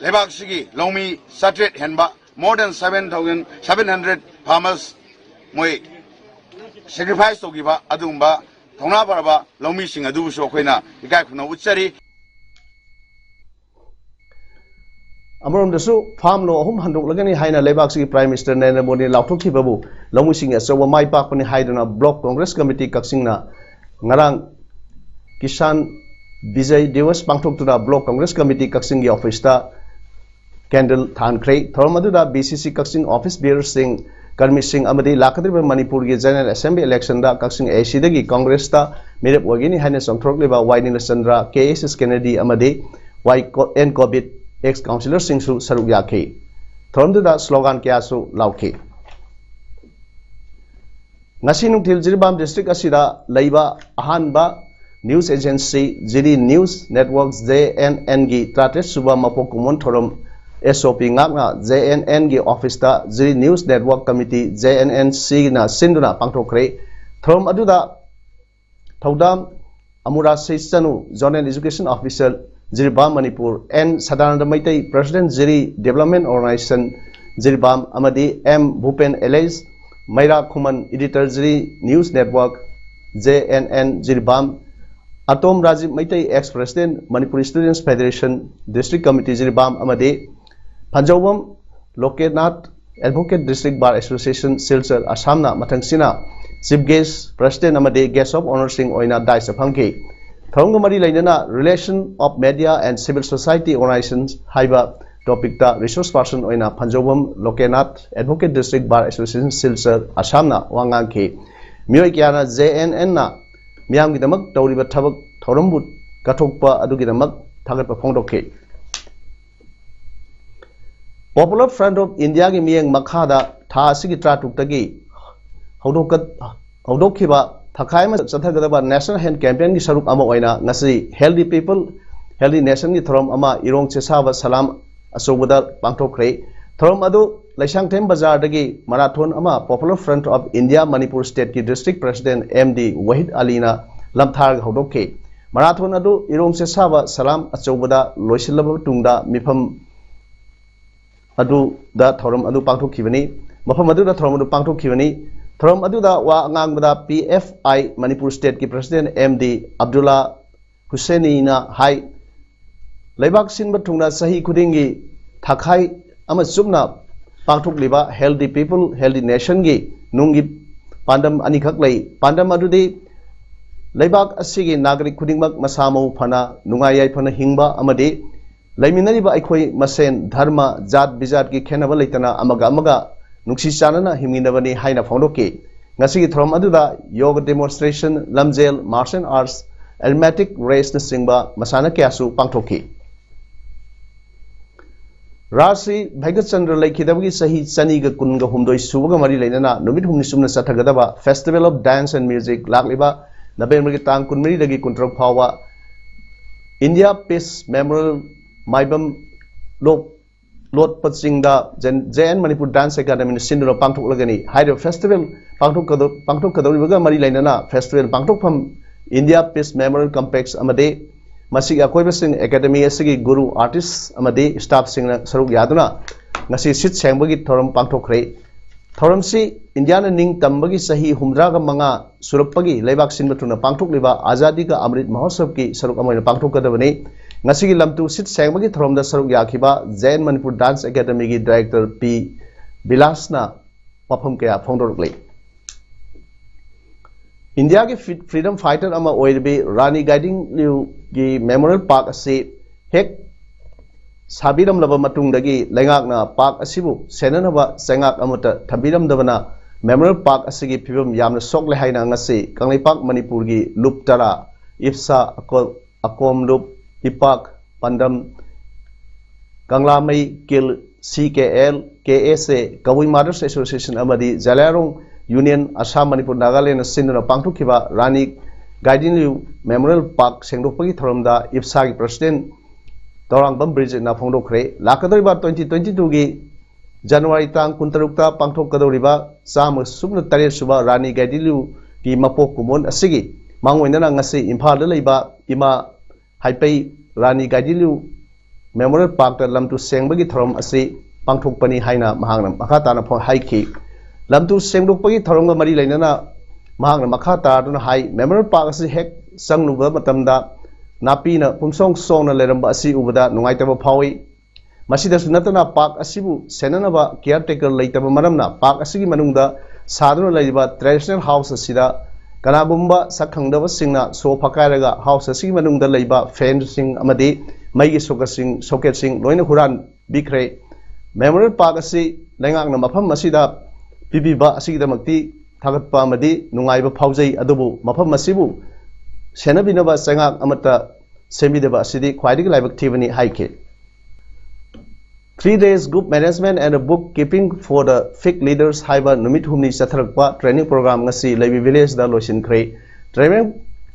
ꯂꯩꯕꯥꯛꯁꯤꯒꯤ ꯂꯧꯃꯤ ꯆꯥꯇ꯭ꯔꯦꯠ ꯍꯦꯟꯕ, more than seven thousand, seven hundred farmers ꯃꯣꯏ sacrifice ꯇꯧꯈꯤꯕ ꯑꯗꯨꯒꯨꯝꯕ ꯊꯧꯅꯥ ꯐꯔꯕ ꯂꯧꯃꯤꯁꯤꯡ ꯑꯗꯨꯕꯨꯁꯨ ꯑꯩꯈꯣꯏꯅ ꯏꯀꯥꯏ ꯈꯨꯝꯅꯕ ꯎꯠꯆꯔꯤ꯫ ꯑꯃꯔꯣꯝꯗꯁꯨ ꯐꯥꯔꯝ ꯂꯣ ꯑꯍꯨꯝ ꯍꯟꯗꯣꯛꯂꯒꯅꯤ ꯍꯥꯏꯅ ꯂꯩꯕꯥꯛꯁꯤꯒꯤ Prime Minister ꯅꯔꯦꯟꯗ꯭ꯔ ꯃꯣꯗꯤꯅ ꯂꯥꯎꯊꯣꯛꯈꯤꯕꯕꯨ ꯂꯧꯃꯤꯁꯤꯡꯒꯤ ꯑꯆꯧꯕ ꯃꯥꯏ ꯄꯥꯛꯄꯅꯤ ꯍꯥꯏꯗꯨꯅ Block Congress Committee ꯀꯛꯆꯤꯡꯅ ꯉꯔꯥꯡ ꯀꯤꯁꯥꯟ ꯕꯤꯖꯩ ꯗꯤꯋꯁ ꯄꯥꯡꯊꯣꯛꯇꯨꯅ Block Congress Committee ꯀꯛꯆꯤꯡꯒꯤ officeꯇ candle ꯊꯥꯟꯈ꯭ꯔꯦ꯫ ꯊꯧꯔꯝ ꯑꯗꯨꯗ BCC ꯀꯛꯆꯤꯡ office bearerꯁꯤꯡ, ꯀꯔꯃꯤꯁꯤꯡ ꯑꯃꯗꯤ ꯂꯥꯛꯀꯗꯧꯔꯤꯕ ꯃꯅꯤꯄꯨꯔꯒꯤ General Assembly electionꯗ ꯀꯛꯆꯤꯡ ACꯗꯒꯤ ꯀꯣꯡꯒ꯭ꯔꯦꯁꯇ ꯃꯤꯔꯦꯞ ꯑꯣꯏꯒꯅꯤ ꯍꯥꯏꯅ ꯆꯣꯡꯊꯣꯔꯛꯂꯤꯕ ꯋꯥꯏ ꯅꯤꯂꯆꯟꯗ꯭ꯔ, ꯀꯦ ꯑꯦꯁ ꯑꯦꯁ ꯀꯦꯅꯦꯗꯤ ꯑꯃꯗꯤ ꯋꯥꯏ ꯀꯣ-, ꯑꯦꯟ ꯀꯣꯕꯤꯠ ex councillorꯁꯤꯡꯁꯨ ꯁꯔꯨꯛ ꯌꯥꯈꯤ꯫ ꯊꯧꯔꯝꯗꯨꯗ slogan ꯀꯌꯥꯁꯨ ꯂꯥꯎꯈꯤ꯫ ꯉꯁꯤ ꯅꯨꯡꯊꯤꯜ ꯖꯤꯔꯤꯕꯥꯝ district ꯑꯁꯤꯗ ꯂꯩꯕ ꯑꯍꯥꯟꯕ news agency ꯖꯤꯔꯤ News Network, JNNꯒꯤ ꯇꯔꯥꯇꯔꯦꯠ ꯁꯨꯕ ꯃꯄꯣꯛ ꯀꯨꯝꯑꯣꯟ ꯊꯧꯔꯝ SOP ꯉꯥꯛꯅ JNNꯒꯤ officeꯇ ꯖꯤꯔꯤ News Network Committee, JNNCꯅ ꯁꯤꯟꯗꯨꯅ ꯄꯥꯡꯊꯣꯛꯈ꯭ꯔꯦ꯫ ꯊꯧꯔꯝ ꯑꯗꯨꯗ ꯊꯧꯗꯥꯝ ꯑꯃꯨꯔꯥ ꯁꯩꯆꯅꯨ, Zonal Education Officer, Jiribam, Manipur, N Sadananda Meitei, President, Jiri Development Organization, Jiribam, ꯑꯃꯗꯤ ꯑꯦꯝ ꯚꯨꯄꯦꯟ ꯑꯦꯂꯩꯁ, Meira Khuman, Editor, Jiri News Network, J N N, Jiribam, Atom Rajib Meitei, Ex President, Manipur Students Federation, District Committee, Jiribam, ꯑꯃꯗꯤ Phanjoubam ꯂꯣꯀꯦꯅꯥꯊ, Advocate, District Bar Association, Silchar, ꯑꯁꯥꯝꯅ ꯃꯊꯪꯁꯤꯅ Chief Guest, President ꯑꯃꯗꯤ Guest of Honour ꯁꯤꯡ ꯑꯣꯏꯅ ꯗꯥꯏꯁꯇ ꯐꯝꯈꯤ꯫ ꯊꯧꯔꯝꯒ ꯃꯔꯤ ꯂꯩꯅꯅ Relation of Media and Civil Society Organizations ꯍꯥꯏꯕ topic ꯇ resource person ꯑꯣꯏꯅ ꯐꯟꯖꯧꯕꯝ ꯂꯣꯀꯦꯅꯥꯊ, Advocate, District Bar Association, Silchar, ꯑꯁꯥꯝꯅ ꯋꯥ ꯉꯥꯡꯈꯤ꯫ ꯃꯤꯑꯣꯏ ꯀꯌꯥꯅ ꯖꯦ ꯑꯦꯟ ꯑꯦꯟꯅ ꯃꯤꯌꯥꯝꯒꯤꯗꯃꯛ ꯇꯧꯔꯤꯕ ꯊꯕꯛ ꯊꯧꯔꯝꯕꯨ ꯀꯠꯊꯣꯛꯄ ꯑꯗꯨꯒꯤꯗꯃꯛ ꯊꯥꯒꯠꯄ ꯐꯣꯡꯗꯣꯛꯈꯤ꯫ Popular Front of India ꯒꯤ ꯃꯤꯠꯌꯦꯡ ꯃꯈꯥꯗ ꯊꯥ ꯑꯁꯤꯒꯤ ꯇꯔꯥꯇꯔꯨꯛꯇꯒꯤ ꯍꯧꯗꯣꯛꯀ-, ꯍꯧꯗꯣꯛꯈꯤꯕ ꯊꯥꯈꯥꯏ ꯑꯃ ꯆꯠꯊꯒꯗꯕ National Hand Campaign ꯒꯤ ꯁꯔꯨꯛ ꯑꯃ ꯑꯣꯏꯅ ꯉꯁꯤ Healthy People, Healthy Nation ꯒꯤ ꯊꯧꯔꯝ ꯑꯃ ꯏꯔꯣꯡ ꯆꯦꯁꯥꯕ ꯁꯂꯥꯝ ꯑꯆꯧꯕꯗ ꯄꯥꯡꯊꯣꯛꯈ꯭ꯔꯦ꯫ ꯊꯧꯔꯝ ꯑꯗꯨ ꯂꯩꯁꯥꯡꯊꯦꯝ ꯕꯖꯥꯔꯗꯒꯤ marathon ꯑꯃ Popular Front of India Manipur State ꯀꯤ District President ꯑꯦꯝ ꯗꯤ ꯋꯥꯍꯤꯗ ꯑꯂꯤꯅ ꯂꯝꯊꯥꯔꯒ ꯍꯧꯗꯣꯛꯈꯤ꯫ Marathon ꯑꯗꯨ ꯏꯔꯣꯡ ꯆꯦꯁꯥꯕ ꯁꯂꯥꯝ ꯑꯆꯧꯕꯗ ꯂꯣꯏꯁꯤꯜꯂꯕ ꯃꯇꯨꯡꯗ ꯃꯤꯐꯝ ꯑꯗꯨꯗ ꯊꯧꯔꯝ ꯑꯗꯨ ꯄꯥꯡꯊꯣꯛꯈꯤꯕꯅꯤ꯫ ꯃꯐꯝ ꯑꯗꯨꯗ ꯊꯧꯔꯝ ꯑꯗꯨ ꯄꯥꯡꯊꯣꯛꯈꯤꯕꯅꯤ꯫ ꯊꯧꯔꯝ ꯑꯗꯨꯗ ꯋꯥ ꯉꯥꯡꯕꯗ ꯄꯤ ꯑꯦꯐ ꯑꯥꯏ ꯃꯅꯤꯄꯨꯔ State ꯀꯤ President ꯑꯦꯝ ꯗꯤ ꯑꯕꯗꯨꯜꯂꯥ ꯍꯨꯁꯦꯅꯤꯅ ꯍꯥꯏ, ꯂꯩꯕꯥꯛ ꯁꯤꯟꯕ ꯊꯨꯡꯅ ꯆꯍꯤ ꯈꯨꯗꯤꯡꯒꯤ ꯊꯥꯈꯥꯏ ꯑꯃ ꯆꯨꯞꯅ ꯄꯥꯡꯊꯣꯛꯂꯤꯕ Healthy People, Healthy Nation ꯒꯤ ꯅꯨꯡꯒꯤ ꯄꯥꯟꯗꯝ ꯑꯅꯤꯈꯛ ꯂꯩ꯫ ꯄꯥꯟꯗꯝ ꯑꯗꯨꯗꯤ ꯂꯩꯕꯥꯛ ꯑꯁꯤꯒꯤ ꯅꯥꯒꯔꯤꯛ ꯈꯨꯗꯤꯡꯃꯛ ꯃꯁꯥ ꯃꯎ ꯐꯅ, ꯅꯨꯡꯉꯥꯏ ꯌꯥꯏꯐꯅ ꯍꯤꯡꯕ ꯑꯃꯗꯤ ꯂꯩꯃꯤꯟꯅꯔꯤꯕ ꯑꯩꯈꯣꯏ ꯃꯁꯦꯟ ꯙꯔꯃ, ꯖꯥꯠ ꯕꯤꯖꯥꯠꯀꯤ ꯈꯦꯠꯅꯕ ꯂꯩꯇꯅ ꯑꯃꯒ ꯑꯃꯒ ꯅꯨꯡꯁꯤ ꯆꯥꯟꯅꯅ ꯍꯤꯡꯃꯤꯟꯅꯕꯅꯤ ꯍꯥꯏꯅ ꯐꯣꯡꯗꯣꯛꯈꯤ꯫ ꯉꯁꯤꯒꯤ ꯊꯧꯔꯝ ꯑꯗꯨꯗ yoga demonstration, ꯂꯝꯖꯦꯜ, martial arts, athletic race ꯅꯆꯤꯡꯕ ꯃꯁꯥꯟꯅ ꯀꯌꯥꯁꯨ ꯄꯥꯡꯊꯣꯛꯈꯤ꯫ ꯔꯥꯖ ꯁ꯭ꯔꯤ ꯚꯩꯒꯆꯟꯗ꯭ꯔ ꯂꯩꯈꯤꯗꯕꯒꯤ ꯆꯍꯤ ꯆꯅꯤꯒ ꯀꯨꯟꯒ ꯍꯨꯝꯗꯣꯏ ꯁꯨꯕꯒ ꯃꯔꯤ ꯂꯩꯅꯅ ꯅꯨꯃꯤꯠ ꯍꯨꯝꯅꯤ ꯆꯨꯞꯅ ꯆꯠꯊꯒꯗꯕ Festival of Dance and Music ꯂꯥꯛꯂꯤꯕ ꯅꯕꯦꯝꯕꯔꯒꯤ ꯇꯥꯡ ꯀꯨꯟꯃꯔꯤꯗꯒꯤ ꯀꯨꯟꯇꯔꯨꯛ ꯐꯥꯎꯕ India Peace Memorial ꯃꯥꯏꯕꯝ ꯂꯣꯛ ꯂꯣꯠꯄ ꯆꯤꯡꯗ ꯖꯦꯟ-, J N Manipur Dance Academy ꯅ ꯁꯤꯟꯗꯨꯅ ꯄꯥꯡꯊꯣꯛꯂꯒꯅꯤ꯫ ꯍꯥꯏꯔꯤꯕ festival ꯄꯥꯡꯊꯣꯛꯀꯗꯧ-, ꯄꯥꯡꯊꯣꯛꯀꯗꯧꯔꯤꯕꯒ ꯃꯔꯤ ꯂꯩꯅꯅ festival ꯄꯥꯡꯊꯣꯛꯐꯝ India Peace Memorial Complex ꯑꯃꯗꯤ ꯃꯁꯤꯒꯤ ꯑꯀꯣꯏꯕꯁꯤꯡ ꯑꯦꯀꯥꯗꯃꯤ ꯑꯁꯤꯒꯤ ꯒꯨꯔꯨ, ꯑꯥꯔꯇꯤꯁ ꯑꯃꯗꯤ ꯁ꯭ꯇꯥꯐꯁꯤꯡꯅ ꯁꯔꯨꯛ ꯌꯥꯗꯨꯅ ꯉꯁꯤ ꯁꯤꯠ ꯁꯦꯡꯕꯒꯤ ꯊꯧꯔꯝ ꯄꯥꯡꯊꯣꯛꯈ꯭ꯔꯦ꯫ ꯊꯧꯔꯝꯁꯤ ꯏꯟꯗꯤꯌꯥꯅ ꯅꯤꯡ ꯇꯝꯕꯒꯤ ꯆꯍꯤ ꯍꯨꯝꯗ꯭ꯔꯥꯒ ꯃꯉꯥ ꯁꯨꯔꯛꯄꯒꯤ ꯂꯩꯕꯥꯛ ꯁꯤꯟꯕ ꯊꯨꯡꯅ ꯄꯥꯡꯊꯣꯛꯂꯤꯕ ꯑꯖꯥꯗꯤ ꯀꯥ ꯑꯃ꯭ꯔꯤꯠ ꯃꯍꯣꯠꯁꯕꯀꯤ ꯁꯔꯨꯛ ꯑꯃ ꯑꯣꯏꯅ ꯄꯥꯡꯊꯣꯛꯀꯗꯕꯅꯤ꯫ ꯉꯁꯤꯒꯤ ꯂꯝꯇꯨ ꯁꯤꯠ ꯁꯦꯡꯕꯒꯤ ꯊꯧꯔꯝꯗ ꯁꯔꯨꯛ ꯌꯥꯈꯤꯕ ꯖꯌꯟ ꯃꯅꯤꯄꯨꯔ ꯗꯥꯟꯁ ꯑꯦꯀꯥꯗꯃꯤꯒꯤ ꯗꯥꯏꯔꯦꯛꯇꯔ ꯄꯤ ꯕꯤꯂꯥꯁꯅ ꯋꯥꯐꯝ ꯀꯌꯥ ꯐꯣꯡꯗꯣꯔꯛꯂꯤ꯫ ꯏꯟꯗꯤꯌꯥꯒꯤ ꯐ꯭ꯔꯤ-, ꯐ꯭ꯔꯤꯗꯝ ꯐꯥꯏꯇꯔ ꯑꯃ ꯑꯣꯏꯔꯤꯕꯤ ꯔꯥꯅꯤ ꯒꯥꯏꯗꯤꯟꯂ꯭ꯌꯨꯒꯤ ꯃꯦꯃꯣꯔꯤꯌꯦꯜ ꯄꯥꯔꯛ ꯑꯁꯤ ꯍꯦꯛ ꯁꯥꯕꯤꯔꯝꯂꯕ ꯃꯇꯨꯡꯗꯒꯤ ꯂꯩꯉꯥꯛꯅ ꯄꯥꯔꯛ ꯑꯁꯤꯕꯨ ꯁꯦꯟꯅꯅꯕ ꯆꯩꯉꯥꯛ ꯑꯃꯠꯇ ꯊꯝꯕꯤꯔꯝꯗꯕꯅ ꯃꯦꯃꯣꯔꯤꯌꯦꯜ ꯄꯥꯔꯛ ꯑꯁꯤꯒꯤ ꯐꯤꯕꯝ ꯌꯥꯝꯅ ꯁꯣꯛꯂꯦ ꯍꯥꯏꯅ ꯉꯁꯤ ꯀꯪꯂꯩꯄꯥꯛ ꯃꯅꯤꯄꯨꯔꯒꯤ ꯂꯨꯞ ꯇꯔꯥ, ꯏꯞꯁꯥ, ꯑꯀꯣ-, ꯑꯀꯣꯝ ꯂꯨꯞ, ꯏꯄꯥꯛ, ꯄꯥꯟꯗꯝ, ꯀꯪꯂꯥꯃꯩ, ꯀꯤꯜ, ꯁꯤ ꯀꯦ ꯑꯦꯜ, ꯀꯦ ꯑꯦꯁ ꯑꯦ, ꯀꯕꯨꯏ ꯃꯥꯗꯔꯁ ꯑꯦꯁꯣꯁꯤꯌꯦꯁꯟ ꯑꯃꯗꯤ ꯖꯂꯤꯌꯥꯡꯔꯣꯡ ꯌꯨꯅꯤꯌꯟ ꯑꯁꯥꯝ, ꯃꯅꯤꯄꯨꯔ, ꯅꯥꯒꯥꯂꯦꯟꯅ ꯁꯤꯟꯗꯨꯅ ꯄꯥꯡꯊꯣꯛꯈꯤꯕ ꯔꯥꯅꯤ ꯒꯥꯏꯗꯤꯟꯂ꯭ꯌꯨ ꯃꯦꯃꯣꯔꯤꯌꯦꯜ ꯄꯥꯔꯛ ꯁꯦꯡꯗꯣꯛꯄꯒꯤ ꯊꯧꯔꯝꯗ ꯏꯞꯁꯥꯒꯤ ꯄ꯭ꯔꯁꯤꯗꯦꯟ ꯇꯧꯔꯥꯡꯕꯝ ꯕ꯭ꯔꯤꯖꯤꯠꯅ ꯐꯣꯡꯗꯣꯛꯈ꯭ꯔꯦ꯫ ꯂꯥꯛꯀꯗꯧꯔꯤꯕ ꯇ꯭ꯋꯦꯟꯇꯤ ꯇ꯭ꯋꯦꯟꯇꯤ ꯇꯨꯒꯤ ꯖꯅꯋꯥꯔꯤ ꯇꯥꯡ ꯀꯨꯟꯇꯔꯨꯛꯇ ꯄꯥꯡꯊꯣꯛꯀꯗꯧꯔꯤꯕ ꯆꯥꯝꯃ ꯁꯨꯞꯅ ꯇꯔꯦꯠ ꯁꯨꯕ ꯔꯥꯅꯤ ꯒꯥꯏꯗꯤꯟꯂ꯭ꯌꯨꯒꯤ ꯃꯄꯣꯛ ꯀꯨꯝꯑꯣꯟ ꯑꯁꯤꯒꯤ ꯃꯥꯡꯑꯣꯏꯅꯅ ꯉꯁꯤ ꯏꯝꯐꯥꯜꯗ ꯂꯩꯕ ꯏꯃꯥ ꯍꯥꯏꯄꯩ ꯔꯥꯅꯤ ꯒꯥꯏꯗꯤꯟꯂ꯭ꯌꯨ ꯃꯦꯃꯣꯔꯤꯌꯦꯜ ꯄꯥꯔꯛꯇ ꯂꯝꯇꯨ ꯁꯦꯡꯕꯒꯤ ꯊꯧꯔꯝ ꯑꯁꯤ ꯄꯥꯡꯊꯣꯛꯄꯅꯤ ꯍꯥꯏꯅ ꯃꯍꯥꯛꯅ ꯃꯈꯥ ꯇꯥꯅ ꯐꯣ-, ꯍꯥꯏꯈꯤ꯫ ꯂꯝꯇꯨ ꯁꯦꯡꯗꯣꯛꯄꯒꯤ ꯊꯧꯔꯝꯒ ꯃꯔꯤ ꯂꯩꯅꯅ ꯃꯍꯥꯛꯅ ꯃꯈꯥ ꯇꯥꯗꯨꯅ ꯍꯥꯏ, ꯃꯦꯃꯣꯔꯤꯌꯦꯜ ꯄꯥꯔꯛ ꯑꯁꯤ ꯍꯦꯛ ꯆꯪꯂꯨꯕ ꯃꯇꯝꯗ ꯅꯥꯄꯤꯅ ꯄꯨꯝꯁꯣꯡ ꯁꯣꯡꯅ ꯂꯩꯔꯝꯕ ꯑꯁꯤ ꯎꯕꯗ ꯅꯨꯡꯉꯥꯏꯇꯕ ꯐꯥꯎꯏ꯫ ꯃꯁꯤꯗꯁꯨ ꯅꯠꯇꯅ ꯄꯥꯔꯛ ꯑꯁꯤꯕꯨ ꯁꯦꯟꯅꯅꯕ ꯀꯤꯌꯥꯔ ꯇꯦꯀꯔ ꯂꯩꯇꯕ ꯃꯔꯝꯅ ꯄꯥꯔꯛ ꯑꯁꯤꯒꯤ ꯃꯅꯨꯡꯗ ꯁꯥꯗꯨꯅ ꯂꯩꯔꯤꯕ ꯇ꯭ꯔꯦꯗꯤꯁꯅꯦꯜ ꯍꯥꯎꯁ ꯑꯁꯤꯗ ꯀꯅꯥꯒꯨꯝꯕ ꯁꯛ ꯈꯪꯗꯕꯁꯤꯡꯅ ꯁꯣ ꯐꯛꯀꯥꯏꯔꯒ ꯍꯥꯎꯁ ꯑꯁꯤꯒꯤ ꯃꯅꯨꯡꯗ ꯂꯩꯕ ꯐꯦꯟꯁꯤꯡ ꯑꯃꯗꯤ ꯃꯩꯒꯤ ꯁꯣꯀꯦꯠꯁꯤꯡ, ꯁꯣꯀꯦꯠꯁꯤꯡ ꯂꯣꯏꯅ ꯍꯨꯔꯥꯟꯕꯤꯈ꯭ꯔꯦ꯫ ꯃꯦꯃꯣꯔꯤꯌꯦꯜ ꯄꯥꯔꯛ ꯑꯁꯤ ꯂꯩꯉꯥꯛꯅ ꯃꯐꯝ ꯑꯁꯤꯗ ꯄꯤꯕꯤꯕ ꯑꯁꯤꯒꯤꯗꯃꯛꯇꯤ ꯊꯥꯒꯠꯄ ꯑꯃꯗꯤ ꯅꯨꯡꯉꯥꯏꯕ ꯐꯥꯎꯖꯩ, ꯑꯗꯨꯕꯨ ꯃꯐꯝ ꯑꯁꯤꯕꯨ ꯁꯦꯟꯅꯕꯤꯅꯕ ꯆꯩꯉꯥꯛ ꯑꯃꯠꯇ ꯁꯦꯝꯕꯤꯗꯕ ꯑꯁꯤꯗꯤ ꯈ꯭ꯋꯥꯏꯗꯒꯤ ꯂꯥꯏꯕꯛ ꯊꯤꯕꯅꯤ ꯍꯥꯏꯈꯤ꯫ Three days group management and bookkeeping for the fig leaders ꯍꯥꯏꯕ ꯅꯨꯃꯤꯠ ꯍꯨꯝꯅꯤ ꯆꯠꯊꯔꯛꯄ ꯇ꯭ꯔꯦꯅꯤꯡ ꯄ꯭ꯔꯣꯒ꯭ꯔꯥꯝ ꯉꯁꯤ ꯂꯩꯕꯤ ꯚꯤꯂꯦꯖꯗ ꯂꯣꯏꯁꯤꯟꯈ꯭ꯔꯦ꯫ ꯇ꯭ꯔꯦꯅꯤꯡ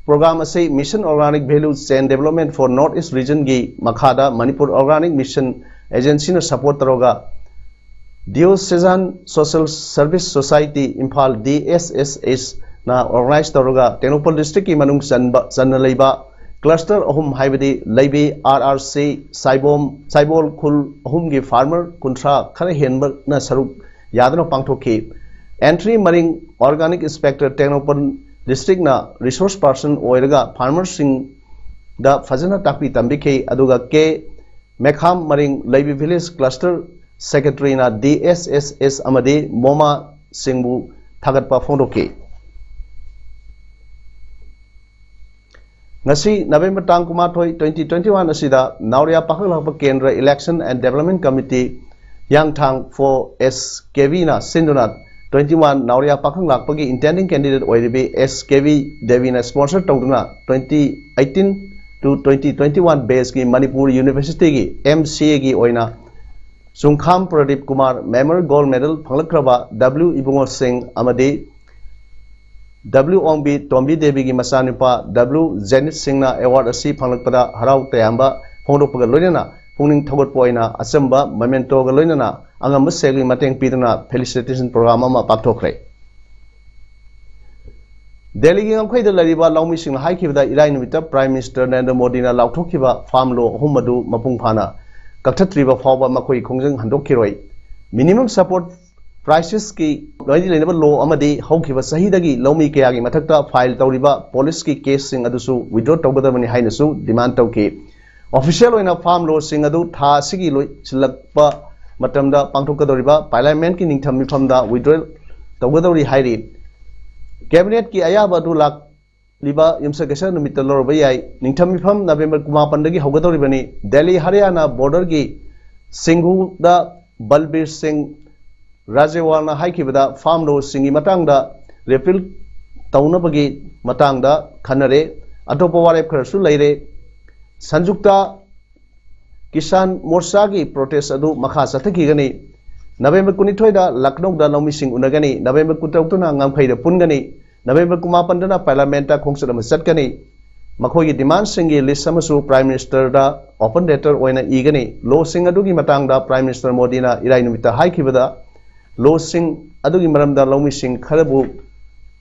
ꯄ꯭ꯔꯣꯒ꯭ꯔꯥꯝ ꯑꯁꯤ Mission Organic Value Chain Development for North East Regionꯒꯤ ꯃꯈꯥꯗ Manipur Organic Mission Agencyꯅ ꯁꯄꯣꯔꯠ ꯇꯧꯔꯒ Diocesan Social Service Society Imphal, D S S S, ꯅ ꯑꯣꯔꯒꯅꯥꯏꯖ ꯇꯧꯔꯒ ꯇꯦꯡꯅꯧꯄꯜ ꯗꯤꯁꯇ꯭ꯔꯤꯛꯀꯤ ꯃꯅꯨꯡ ꯆꯟꯕ ꯆꯟꯅ ꯂꯩꯕ ꯀ꯭ꯂꯁꯇꯔ ꯑꯍꯨꯝ, ꯍꯥꯏꯕꯗꯤ ꯂꯩꯕꯤ, ꯑꯥꯔ ꯑꯥꯔ ꯁꯤ, ꯁꯥꯏꯕꯣꯝ, ꯁꯥꯏꯕꯣꯜ ꯈꯨꯜ ꯑꯍꯨꯝꯒꯤ ꯐꯥꯔꯃꯔ ꯀꯨꯟꯊ꯭ꯔꯥ ꯈꯔ ꯍꯦꯟꯕꯅ ꯁꯔꯨꯛ ꯌꯥꯗꯨꯅ ꯄꯥꯡꯊꯣꯛꯈꯤ꯫ ꯑꯦꯟꯊ꯭ꯔꯤ ꯃꯔꯤꯡ, ꯑꯣꯔꯒꯥꯅꯤꯛ ꯏꯟꯁꯄꯦꯛꯇꯔ, ꯇꯦꯡꯅꯧꯄꯜ ꯗꯤꯁꯇ꯭ꯔꯤꯛꯅ ꯔꯤꯁꯣꯔꯁ ꯄꯥꯔꯁꯟ ꯑꯣꯏꯔꯒ ꯐꯥꯔꯃꯔꯁꯤꯡꯗ ꯐꯖꯅ ꯇꯥꯛꯄꯤ ꯇꯝꯕꯤꯈꯤ꯫ ꯑꯗꯨꯒ ꯀꯦ ꯃꯦꯈꯥꯝ ꯃꯔꯤꯡ, ꯂꯩꯕꯤ ꯚꯤꯂꯦꯖ ꯀ꯭ꯂꯁꯇꯔ ꯁꯦꯀ꯭ꯔꯦꯇꯔꯤꯅ ꯗꯤ ꯑꯦꯁ ꯑꯦꯁ ꯑꯦꯁ ꯑꯃꯗꯤ ꯃꯣꯃꯥꯁꯤꯡꯕꯨ ꯊꯥꯒꯠꯄ ꯐꯣꯡꯗꯣꯛꯈꯤ꯫ ꯉꯁꯤ ꯅꯕꯦꯝꯕꯔ ꯇꯥꯡ ꯀꯨꯟꯃꯥꯊꯣꯏ, twenty twenty one ꯑꯁꯤꯗ ꯅꯥꯎꯔꯤꯌꯥ ꯄꯥꯈꯪ ꯂꯥꯛꯄ ꯀꯦꯟꯗ꯭ꯔ Election and Development Committee, Hiyangthang four S K Vꯅ ꯁꯤꯟꯗꯨꯅ twenty one ꯅꯥꯎꯔꯤꯌꯥ ꯄꯥꯈꯪ ꯂꯥꯛꯄꯒꯤ intending candidate ꯑꯣꯏꯔꯤꯕꯤ S K V ꯗꯦꯕꯤꯅ sponsor ꯇꯧꯗꯨꯅ twenty eighteen to twenty twenty one batchꯀꯤ Manipur ꯌꯨꯅꯤꯚꯔꯁꯤꯇꯤꯒꯤ M C Aꯒꯤ ꯑꯣꯏꯅ ꯆꯨꯡꯈꯥꯝ Pradeep Kumar, memorial gold medal ꯐꯪꯂꯛꯈ꯭ꯔꯕ W ꯏꯕꯨꯡꯉꯣ ꯁꯤꯡ ꯑꯃꯗꯤ W ꯑꯣꯡꯕꯤ ꯇꯣꯝꯕꯤ ꯗꯦꯕꯤꯒꯤ ꯃꯆꯥꯅꯨꯄꯥ W ꯖꯦꯅꯤꯠ ꯁꯤꯡꯅ award ꯑꯁꯤ ꯐꯪꯂꯛꯄꯗ ꯍꯔꯥꯎ ꯇꯌꯥꯝꯕ ꯐꯣꯡꯗꯣꯛꯄꯒ ꯂꯣꯏꯅꯅ ꯄꯨꯛꯅꯤꯡ ꯊꯧꯒꯠꯄ ꯑꯣꯏꯅ ꯑꯆꯝꯕ mementoꯒ ꯂꯣꯏꯅꯅ ꯑꯉꯝꯕ ꯁꯦꯜꯒꯤ ꯃꯇꯦꯡ ꯄꯤꯗꯨꯅ felicitation program ꯑꯃ ꯄꯥꯡꯊꯣꯛꯈ꯭ꯔꯦ꯫ ꯗꯦꯜꯂꯤꯒꯤ ꯉꯝꯈꯩꯗ ꯂꯩꯔꯤꯕ ꯂꯧꯃꯤꯁꯤꯡꯅ ꯍꯥꯏꯈꯤꯕꯗ, ꯏꯔꯥꯏ ꯅꯨꯃꯤꯠꯇ Prime Minister ꯅꯔꯦꯟꯗ꯭ꯔ ꯃꯣꯗꯤꯅ ꯂꯥꯎꯊꯣꯛꯈꯤꯕ farm law ꯑꯍꯨꯝ ꯑꯗꯨ ꯃꯄꯨꯡ ꯐꯥꯅ ꯀꯛꯊꯠꯇ꯭ꯔꯤꯕ ꯐꯥꯎꯕ ꯃꯈꯣꯏ ꯈꯣꯡꯖꯪ ꯍꯟꯗꯣꯛꯈꯤꯔꯣꯏ꯫ Minimum support prices ꯀꯤ ꯂꯣꯏꯅ ꯂꯩꯅꯕ law ꯑꯃꯗꯤ ꯍꯧꯈꯤꯕ ꯆꯍꯤꯗꯒꯤ ꯂꯧꯃꯤ ꯀꯌꯥꯒꯤ ꯃꯊꯛꯇ file ꯇꯧꯔꯤꯕ police ꯀꯤ case ꯁꯤꯡ ꯑꯗꯨꯁꯨ withdraw ꯇꯧꯒꯗꯕꯅꯤ ꯍꯥꯏꯅꯁꯨ demand ꯇꯧꯈꯤ꯫ Official ꯑꯣꯏꯅ farm law ꯁꯤꯡ ꯑꯗꯨ ꯊꯥ ꯑꯁꯤꯒꯤ ꯂꯣꯏꯁꯤꯜꯂꯛꯄ ꯃꯇꯝꯗ ꯄꯥꯡꯊꯣꯛꯀꯗꯧꯔꯤꯕ Parliament ꯀꯤ ꯅꯤꯡꯊꯝ ꯃꯤꯐꯝꯗ withdraw ꯇꯧꯒꯗꯧꯔꯤ ꯍꯥꯏꯔꯤ꯫ Cabinet ꯀꯤ ꯑꯌꯥꯕ ꯑꯗꯨ ꯂꯥꯛꯂꯤꯕ ꯌꯨꯝꯁꯀꯩꯁ ꯅꯨꯃꯤꯠꯇ ꯂꯧꯔꯕ ꯌꯥꯏ꯫ ꯅꯤꯡꯊꯝ ꯃꯤꯐꯝ ꯅꯕꯦꯝꯕꯔ ꯀꯨꯟꯃꯥꯄꯟꯗꯒꯤ ꯍꯧꯒꯗꯧꯔꯤꯕꯅꯤ꯫ ꯗꯦꯜꯂꯤ ꯍꯔꯤꯌꯥꯅꯥ border ꯒꯤ ꯁꯤꯡꯍꯨꯗ ꯕꯜꯕꯤꯔ ꯁꯤꯡ ꯔꯥꯖꯦꯋꯥꯜꯅ ꯍꯥꯏꯈꯤꯕꯗ, farm law ꯁꯤꯡꯒꯤ ꯃꯇꯥꯡꯗ repeal ꯇꯧꯅꯕꯒꯤ ꯃꯇꯥꯡꯗ ꯈꯟꯅꯔꯦ꯫ ꯑꯇꯣꯞꯄ ꯋꯥꯔꯦꯞ ꯈꯔꯁꯨ ꯂꯩꯔꯦ꯫ ꯁꯟꯖꯨꯛꯇ ꯀꯤꯁꯥꯟ ꯃꯣꯔꯆꯥꯒꯤ protest ꯑꯗꯨ ꯃꯈꯥ ꯆꯠꯊꯈꯤꯒꯅꯤ꯫ ꯅꯕꯦꯝꯕꯔ ꯀꯨꯟꯅꯤꯊꯣꯏꯗ ꯂꯈꯅꯧꯗ ꯂꯧꯃꯤꯁꯤꯡ ꯎꯅꯒꯅꯤ꯫ ꯅꯕꯦꯝꯕꯔ ꯀꯨꯟꯇꯔꯨꯛꯇꯅ ꯉꯝꯈꯩꯗ ꯄꯨꯟꯒꯅꯤ꯫ ꯅꯕꯦꯝꯕꯔ ꯀꯨꯟꯃꯥꯄꯟꯗꯅ Parliament ꯇ ꯈꯣꯡꯆꯠ ꯑꯃ ꯆꯠꯀꯅꯤ꯫ ꯃꯈꯣꯏꯒꯤ demand ꯁꯤꯡꯒꯤ list ꯑꯃꯁꯨ Prime Minister ꯗ open letter ꯑꯣꯏꯅ ꯏꯒꯅꯤ꯫ Law ꯁꯤꯡ ꯑꯗꯨꯒꯤ ꯃꯇꯥꯡꯗ Prime Minister ꯃꯣꯗꯤꯅ ꯏꯔꯥꯏ ꯅꯨꯃꯤꯠꯇ ꯍꯥꯏꯈꯤꯕꯗ, law ꯁꯤꯡ ꯑꯗꯨꯒꯤ ꯃꯔꯝꯗ ꯂꯧꯃꯤꯁꯤꯡ ꯈꯔꯕꯨ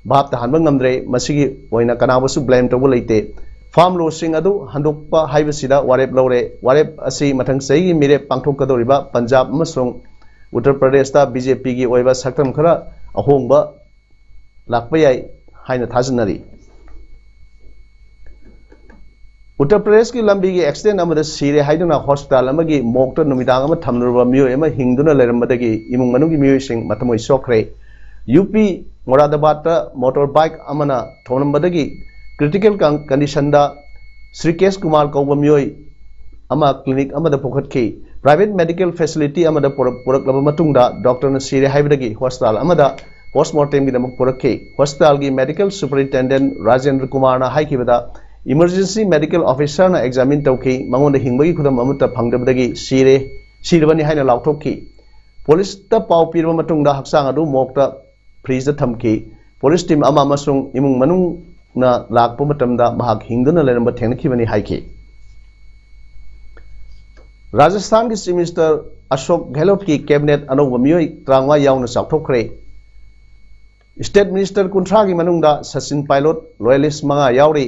ꯚꯥꯞ ꯇꯥꯍꯟꯕ ꯉꯝꯗ꯭ꯔꯦ꯫ ꯃꯁꯤꯒꯤ ꯑꯣꯏꯅ ꯀꯅꯥꯕꯨꯁꯨ blame ꯇꯧꯕ ꯂꯩꯇꯦ꯫ Farm lawꯁꯤꯡ ꯑꯗꯨ ꯍꯟꯗꯣꯛꯄ ꯍꯥꯏꯕꯁꯤꯗ ꯋꯥꯔꯦꯞ ꯂꯧꯔꯦ꯫ ꯋꯥꯔꯦꯞ ꯑꯁꯤ ꯃꯊꯪ ꯆꯍꯤꯒꯤ ꯃꯤꯔꯦꯞ ꯄꯥꯡꯊꯣꯛꯀꯗꯧꯔꯤꯕ ꯄꯟꯖꯥꯕ ꯑꯃꯁꯨꯡ ꯎꯠꯇꯔ ꯄ꯭ꯔꯗꯦꯁꯇ BJPꯒꯤ ꯑꯣꯏꯕ ꯁꯛꯇꯝ ꯈꯔ ꯑꯍꯣꯡꯕ ꯂꯥꯛꯄ ꯌꯥꯏ ꯍꯥꯏꯅ ꯊꯥꯖꯅꯔꯤ꯫ ꯎꯠꯇꯔ ꯄ꯭ꯔꯗꯦꯁꯀꯤ ꯂꯝꯕꯤꯒꯤ accident ꯑꯃꯗ ꯁꯤꯔꯦ ꯍꯥꯏꯗꯨꯅ hospital ꯑꯃꯒꯤ morgueꯇ ꯅꯨꯃꯤꯗꯥꯡ ꯑꯃ ꯊꯝꯂꯨꯔꯕ ꯃꯤꯑꯣꯏ ꯑꯃ ꯍꯤꯡꯗꯨꯅ ꯂꯩꯔꯝꯕꯗꯒꯤ ꯏꯃꯨꯡ ꯃꯅꯨꯡꯒꯤ ꯃꯤꯑꯣꯏꯁꯤꯡ ꯃꯊꯃꯣꯏ ꯁꯣꯛꯈ꯭ꯔꯦ꯫ UP ꯃꯣꯔꯥꯗꯥꯕꯥꯗꯇ motor bike ꯑꯃꯅ ꯊꯣꯝꯂꯝꯕꯗꯒꯤ critical con-, conditionꯗ ꯁ꯭ꯔꯤꯀꯦꯁ ꯀꯨꯃꯥꯔ ꯀꯧꯕ ꯃꯤꯑꯣꯏ ꯑꯃ clinic ꯑꯃꯗ ꯄꯨꯈꯠꯈꯤ꯫ Private medical facility ꯑꯃꯗ ꯄꯨꯔꯛ-, ꯄꯨꯔꯛꯂꯕ ꯃꯇꯨꯡꯗ doctorꯅ ꯁꯤꯔꯦ ꯍꯥꯏꯕꯗꯒꯤ hospital ꯑꯃꯗ postmortemꯒꯤꯗꯃꯛ ꯄꯨꯔꯛꯈꯤ꯫ Hospitalꯒꯤ medical superintendent ꯔꯥꯖꯦꯟꯗ꯭ꯔ ꯀꯨꯃꯥꯔꯅ ꯍꯥꯏꯈꯤꯕꯗ, emergency medical officerꯅ examine ꯇꯧꯈꯤ꯫ ꯃꯉꯣꯟꯗ ꯍꯤꯡꯕꯒꯤ ꯈꯨꯗꯝ ꯑꯃꯠꯇ ꯐꯪꯗꯕꯗꯒꯤ ꯁꯤꯔꯦ, ꯁꯤꯔꯕꯅꯤ ꯍꯥꯏꯅ ꯂꯥꯎꯊꯣꯛꯈꯤ꯫ Policeꯇ ꯄꯥꯎ ꯄꯤꯔꯕ ꯃꯇꯨꯡꯗ ꯍꯛꯆꯥꯡ ꯑꯗꯨ morgueꯇ freezeꯇ ꯊꯝꯈꯤ꯫ Police team ꯑꯃ ꯑꯃꯁꯨꯡ ꯏꯃꯨꯡ ꯃꯅꯨꯡꯅ ꯂꯥꯛꯄ ꯃꯇꯝꯗ ꯃꯍꯥꯛ ꯍꯤꯡꯗꯨꯅ ꯂꯩꯔꯝꯕ ꯊꯦꯡꯅꯈꯤꯕꯅꯤ ꯍꯥꯏꯈꯤ꯫ ꯔꯥꯖꯁꯊꯥꯟꯒꯤ Chief Minister ꯑꯁꯣꯛ ꯒꯦꯍꯂꯣꯠꯀꯤ cabinet ꯑꯅꯧꯕ ꯃꯤꯑꯣꯏ ꯇꯔꯥꯃꯉꯥ ꯌꯥꯎꯅ ꯆꯥꯎꯊꯣꯛꯈ꯭ꯔꯦ꯫ State Minister ꯀꯨꯟꯊ꯭ꯔꯥꯒꯤ ꯃꯅꯨꯡꯗ ꯁꯆꯤꯟ ꯄꯥꯏꯂꯣꯠ loyalist ꯃꯉꯥ ꯌꯥꯎꯔꯤ꯫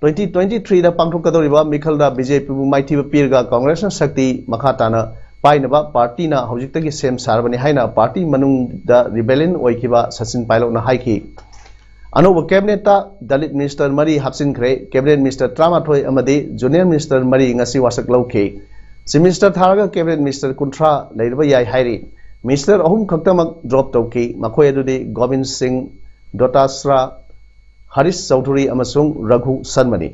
Twenty twenty-threeꯗ ꯄꯥꯡꯊꯣꯛꯀꯗꯧꯔꯤꯕ ꯃꯤꯈꯜꯗ BJPꯕꯨ ꯃꯥꯏꯊꯤꯕ ꯄꯤꯔꯒ Congressꯅ ꯁꯛꯇꯤ ꯃꯈꯥ ꯇꯥꯅ ꯄꯥꯏꯅꯕ partyꯅ ꯍꯧꯖꯤꯛꯇꯒꯤ ꯁꯦꯝ ꯁꯥꯔꯕꯅꯤ ꯍꯥꯏꯅ party ꯃꯅꯨꯡꯗ rebellion ꯑꯣꯏꯈꯤꯕ ꯁꯆꯤꯟ ꯄꯥꯏꯂꯣꯠꯅ ꯍꯥꯏꯈꯤ꯫ ꯑꯅꯧꯕ cabinetꯇ Dalit minister ꯃꯔꯤ ꯍꯥꯞꯆꯤꯟꯈ꯭ꯔꯦ꯫ Cabinet minister ꯇꯔꯥꯃꯥꯊꯣꯏ ꯑꯃꯗꯤ junior minister ꯃꯔꯤ ꯉꯁꯤ ꯋꯥꯁꯛ ꯂꯧꯈꯤ꯫ Chief Minister ꯊꯥꯔꯒ cabinet minister ꯀꯨꯟꯊ꯭ꯔꯥ ꯂꯩꯔꯕ ꯌꯥꯏ ꯍꯥꯏꯔꯤ꯫ Minister ꯑꯍꯨꯝ ꯈꯛꯇꯃꯛ drop ꯇꯧꯈꯤ꯫ ꯃꯈꯣꯏ ꯑꯗꯨꯗꯤ ꯒꯣꯕꯤꯟ ꯁꯤꯡ ꯗꯣꯇꯥꯁ꯭ꯔꯥ, ꯍꯔꯤꯁ ꯆꯧꯙꯨꯔꯤ ꯑꯃꯁꯨꯡ ꯔꯘꯨ ꯁꯔꯃꯅꯤ꯫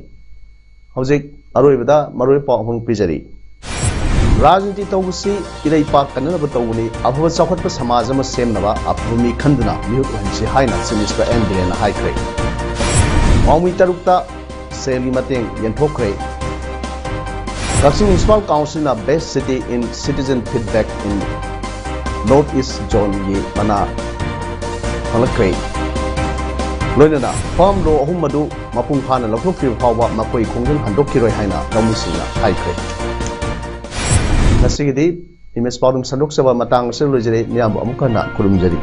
ꯍꯧꯖꯤꯛ ꯑꯔꯣꯏꯕꯗ ꯃꯔꯨꯑꯣꯏ ꯄꯥꯎ ꯑꯃꯨꯛ ꯄꯤꯖꯔꯤ꯫ ꯔꯥꯖꯅꯤꯇꯤ ꯇꯧꯕꯁꯤ ꯏꯔꯩꯄꯥꯛ ꯀꯟꯅꯅꯕ ꯇꯧꯕꯅꯤ꯫ ꯑꯐꯕ ꯆꯥꯎꯈꯠꯄ ꯁꯃꯥꯖ ꯑꯃ ꯁꯦꯝꯅꯕ ꯑꯐꯕ ꯃꯤ ꯈꯟꯗꯨꯅ ꯃꯤꯍꯨꯠ ꯑꯣꯏꯍꯟꯁꯤ ꯍꯥꯏꯅ Chief Minister ꯑꯦꯟ ꯕꯤꯔꯦꯟꯅ ꯍꯥꯏꯈ꯭ꯔꯦ꯫ ꯃꯥꯎꯃꯤ ꯇꯔꯨꯛꯇ ꯁꯦꯜꯒꯤ ꯃꯇꯦꯡ ꯌꯦꯟꯊꯣꯛꯈ꯭ꯔꯦ꯫ ꯀꯛꯆꯤꯡ Municipal Councilꯅ Best City in Citizen Feedback in North East Zoneꯒꯤ ꯃꯅꯥ ꯐꯪꯂꯛꯈ꯭ꯔꯦ꯫ ꯂꯣꯏꯅꯅ farm law ꯑꯍꯨꯝ ꯑꯗꯨ ꯃꯄꯨꯡ ꯐꯥꯅ ꯂꯧꯊꯣꯛꯇ꯭ꯔꯤꯕ ꯐꯥꯎꯕ ꯃꯈꯣꯏ ꯈꯣꯡꯖꯪ ꯍꯟꯗꯣꯛꯈꯤꯔꯣꯏ ꯍꯥꯏꯅ ꯂꯧꯃꯤꯁꯤꯡꯅ ꯍꯥꯏꯈ꯭ꯔꯦ꯫ ꯉꯁꯤꯒꯤꯗꯤ ꯏꯃꯦꯖ ꯄꯥꯎꯗꯝ ꯁꯟꯗꯣꯛꯆꯕ ꯃꯇꯥꯡ ꯑꯁꯤꯗ ꯂꯣꯏꯖꯔꯦ꯫ ꯃꯤꯌꯥꯝꯕꯨ ꯑꯃꯨꯛ ꯍꯟꯅ ꯈꯨꯔꯨꯝꯖꯔꯤ꯫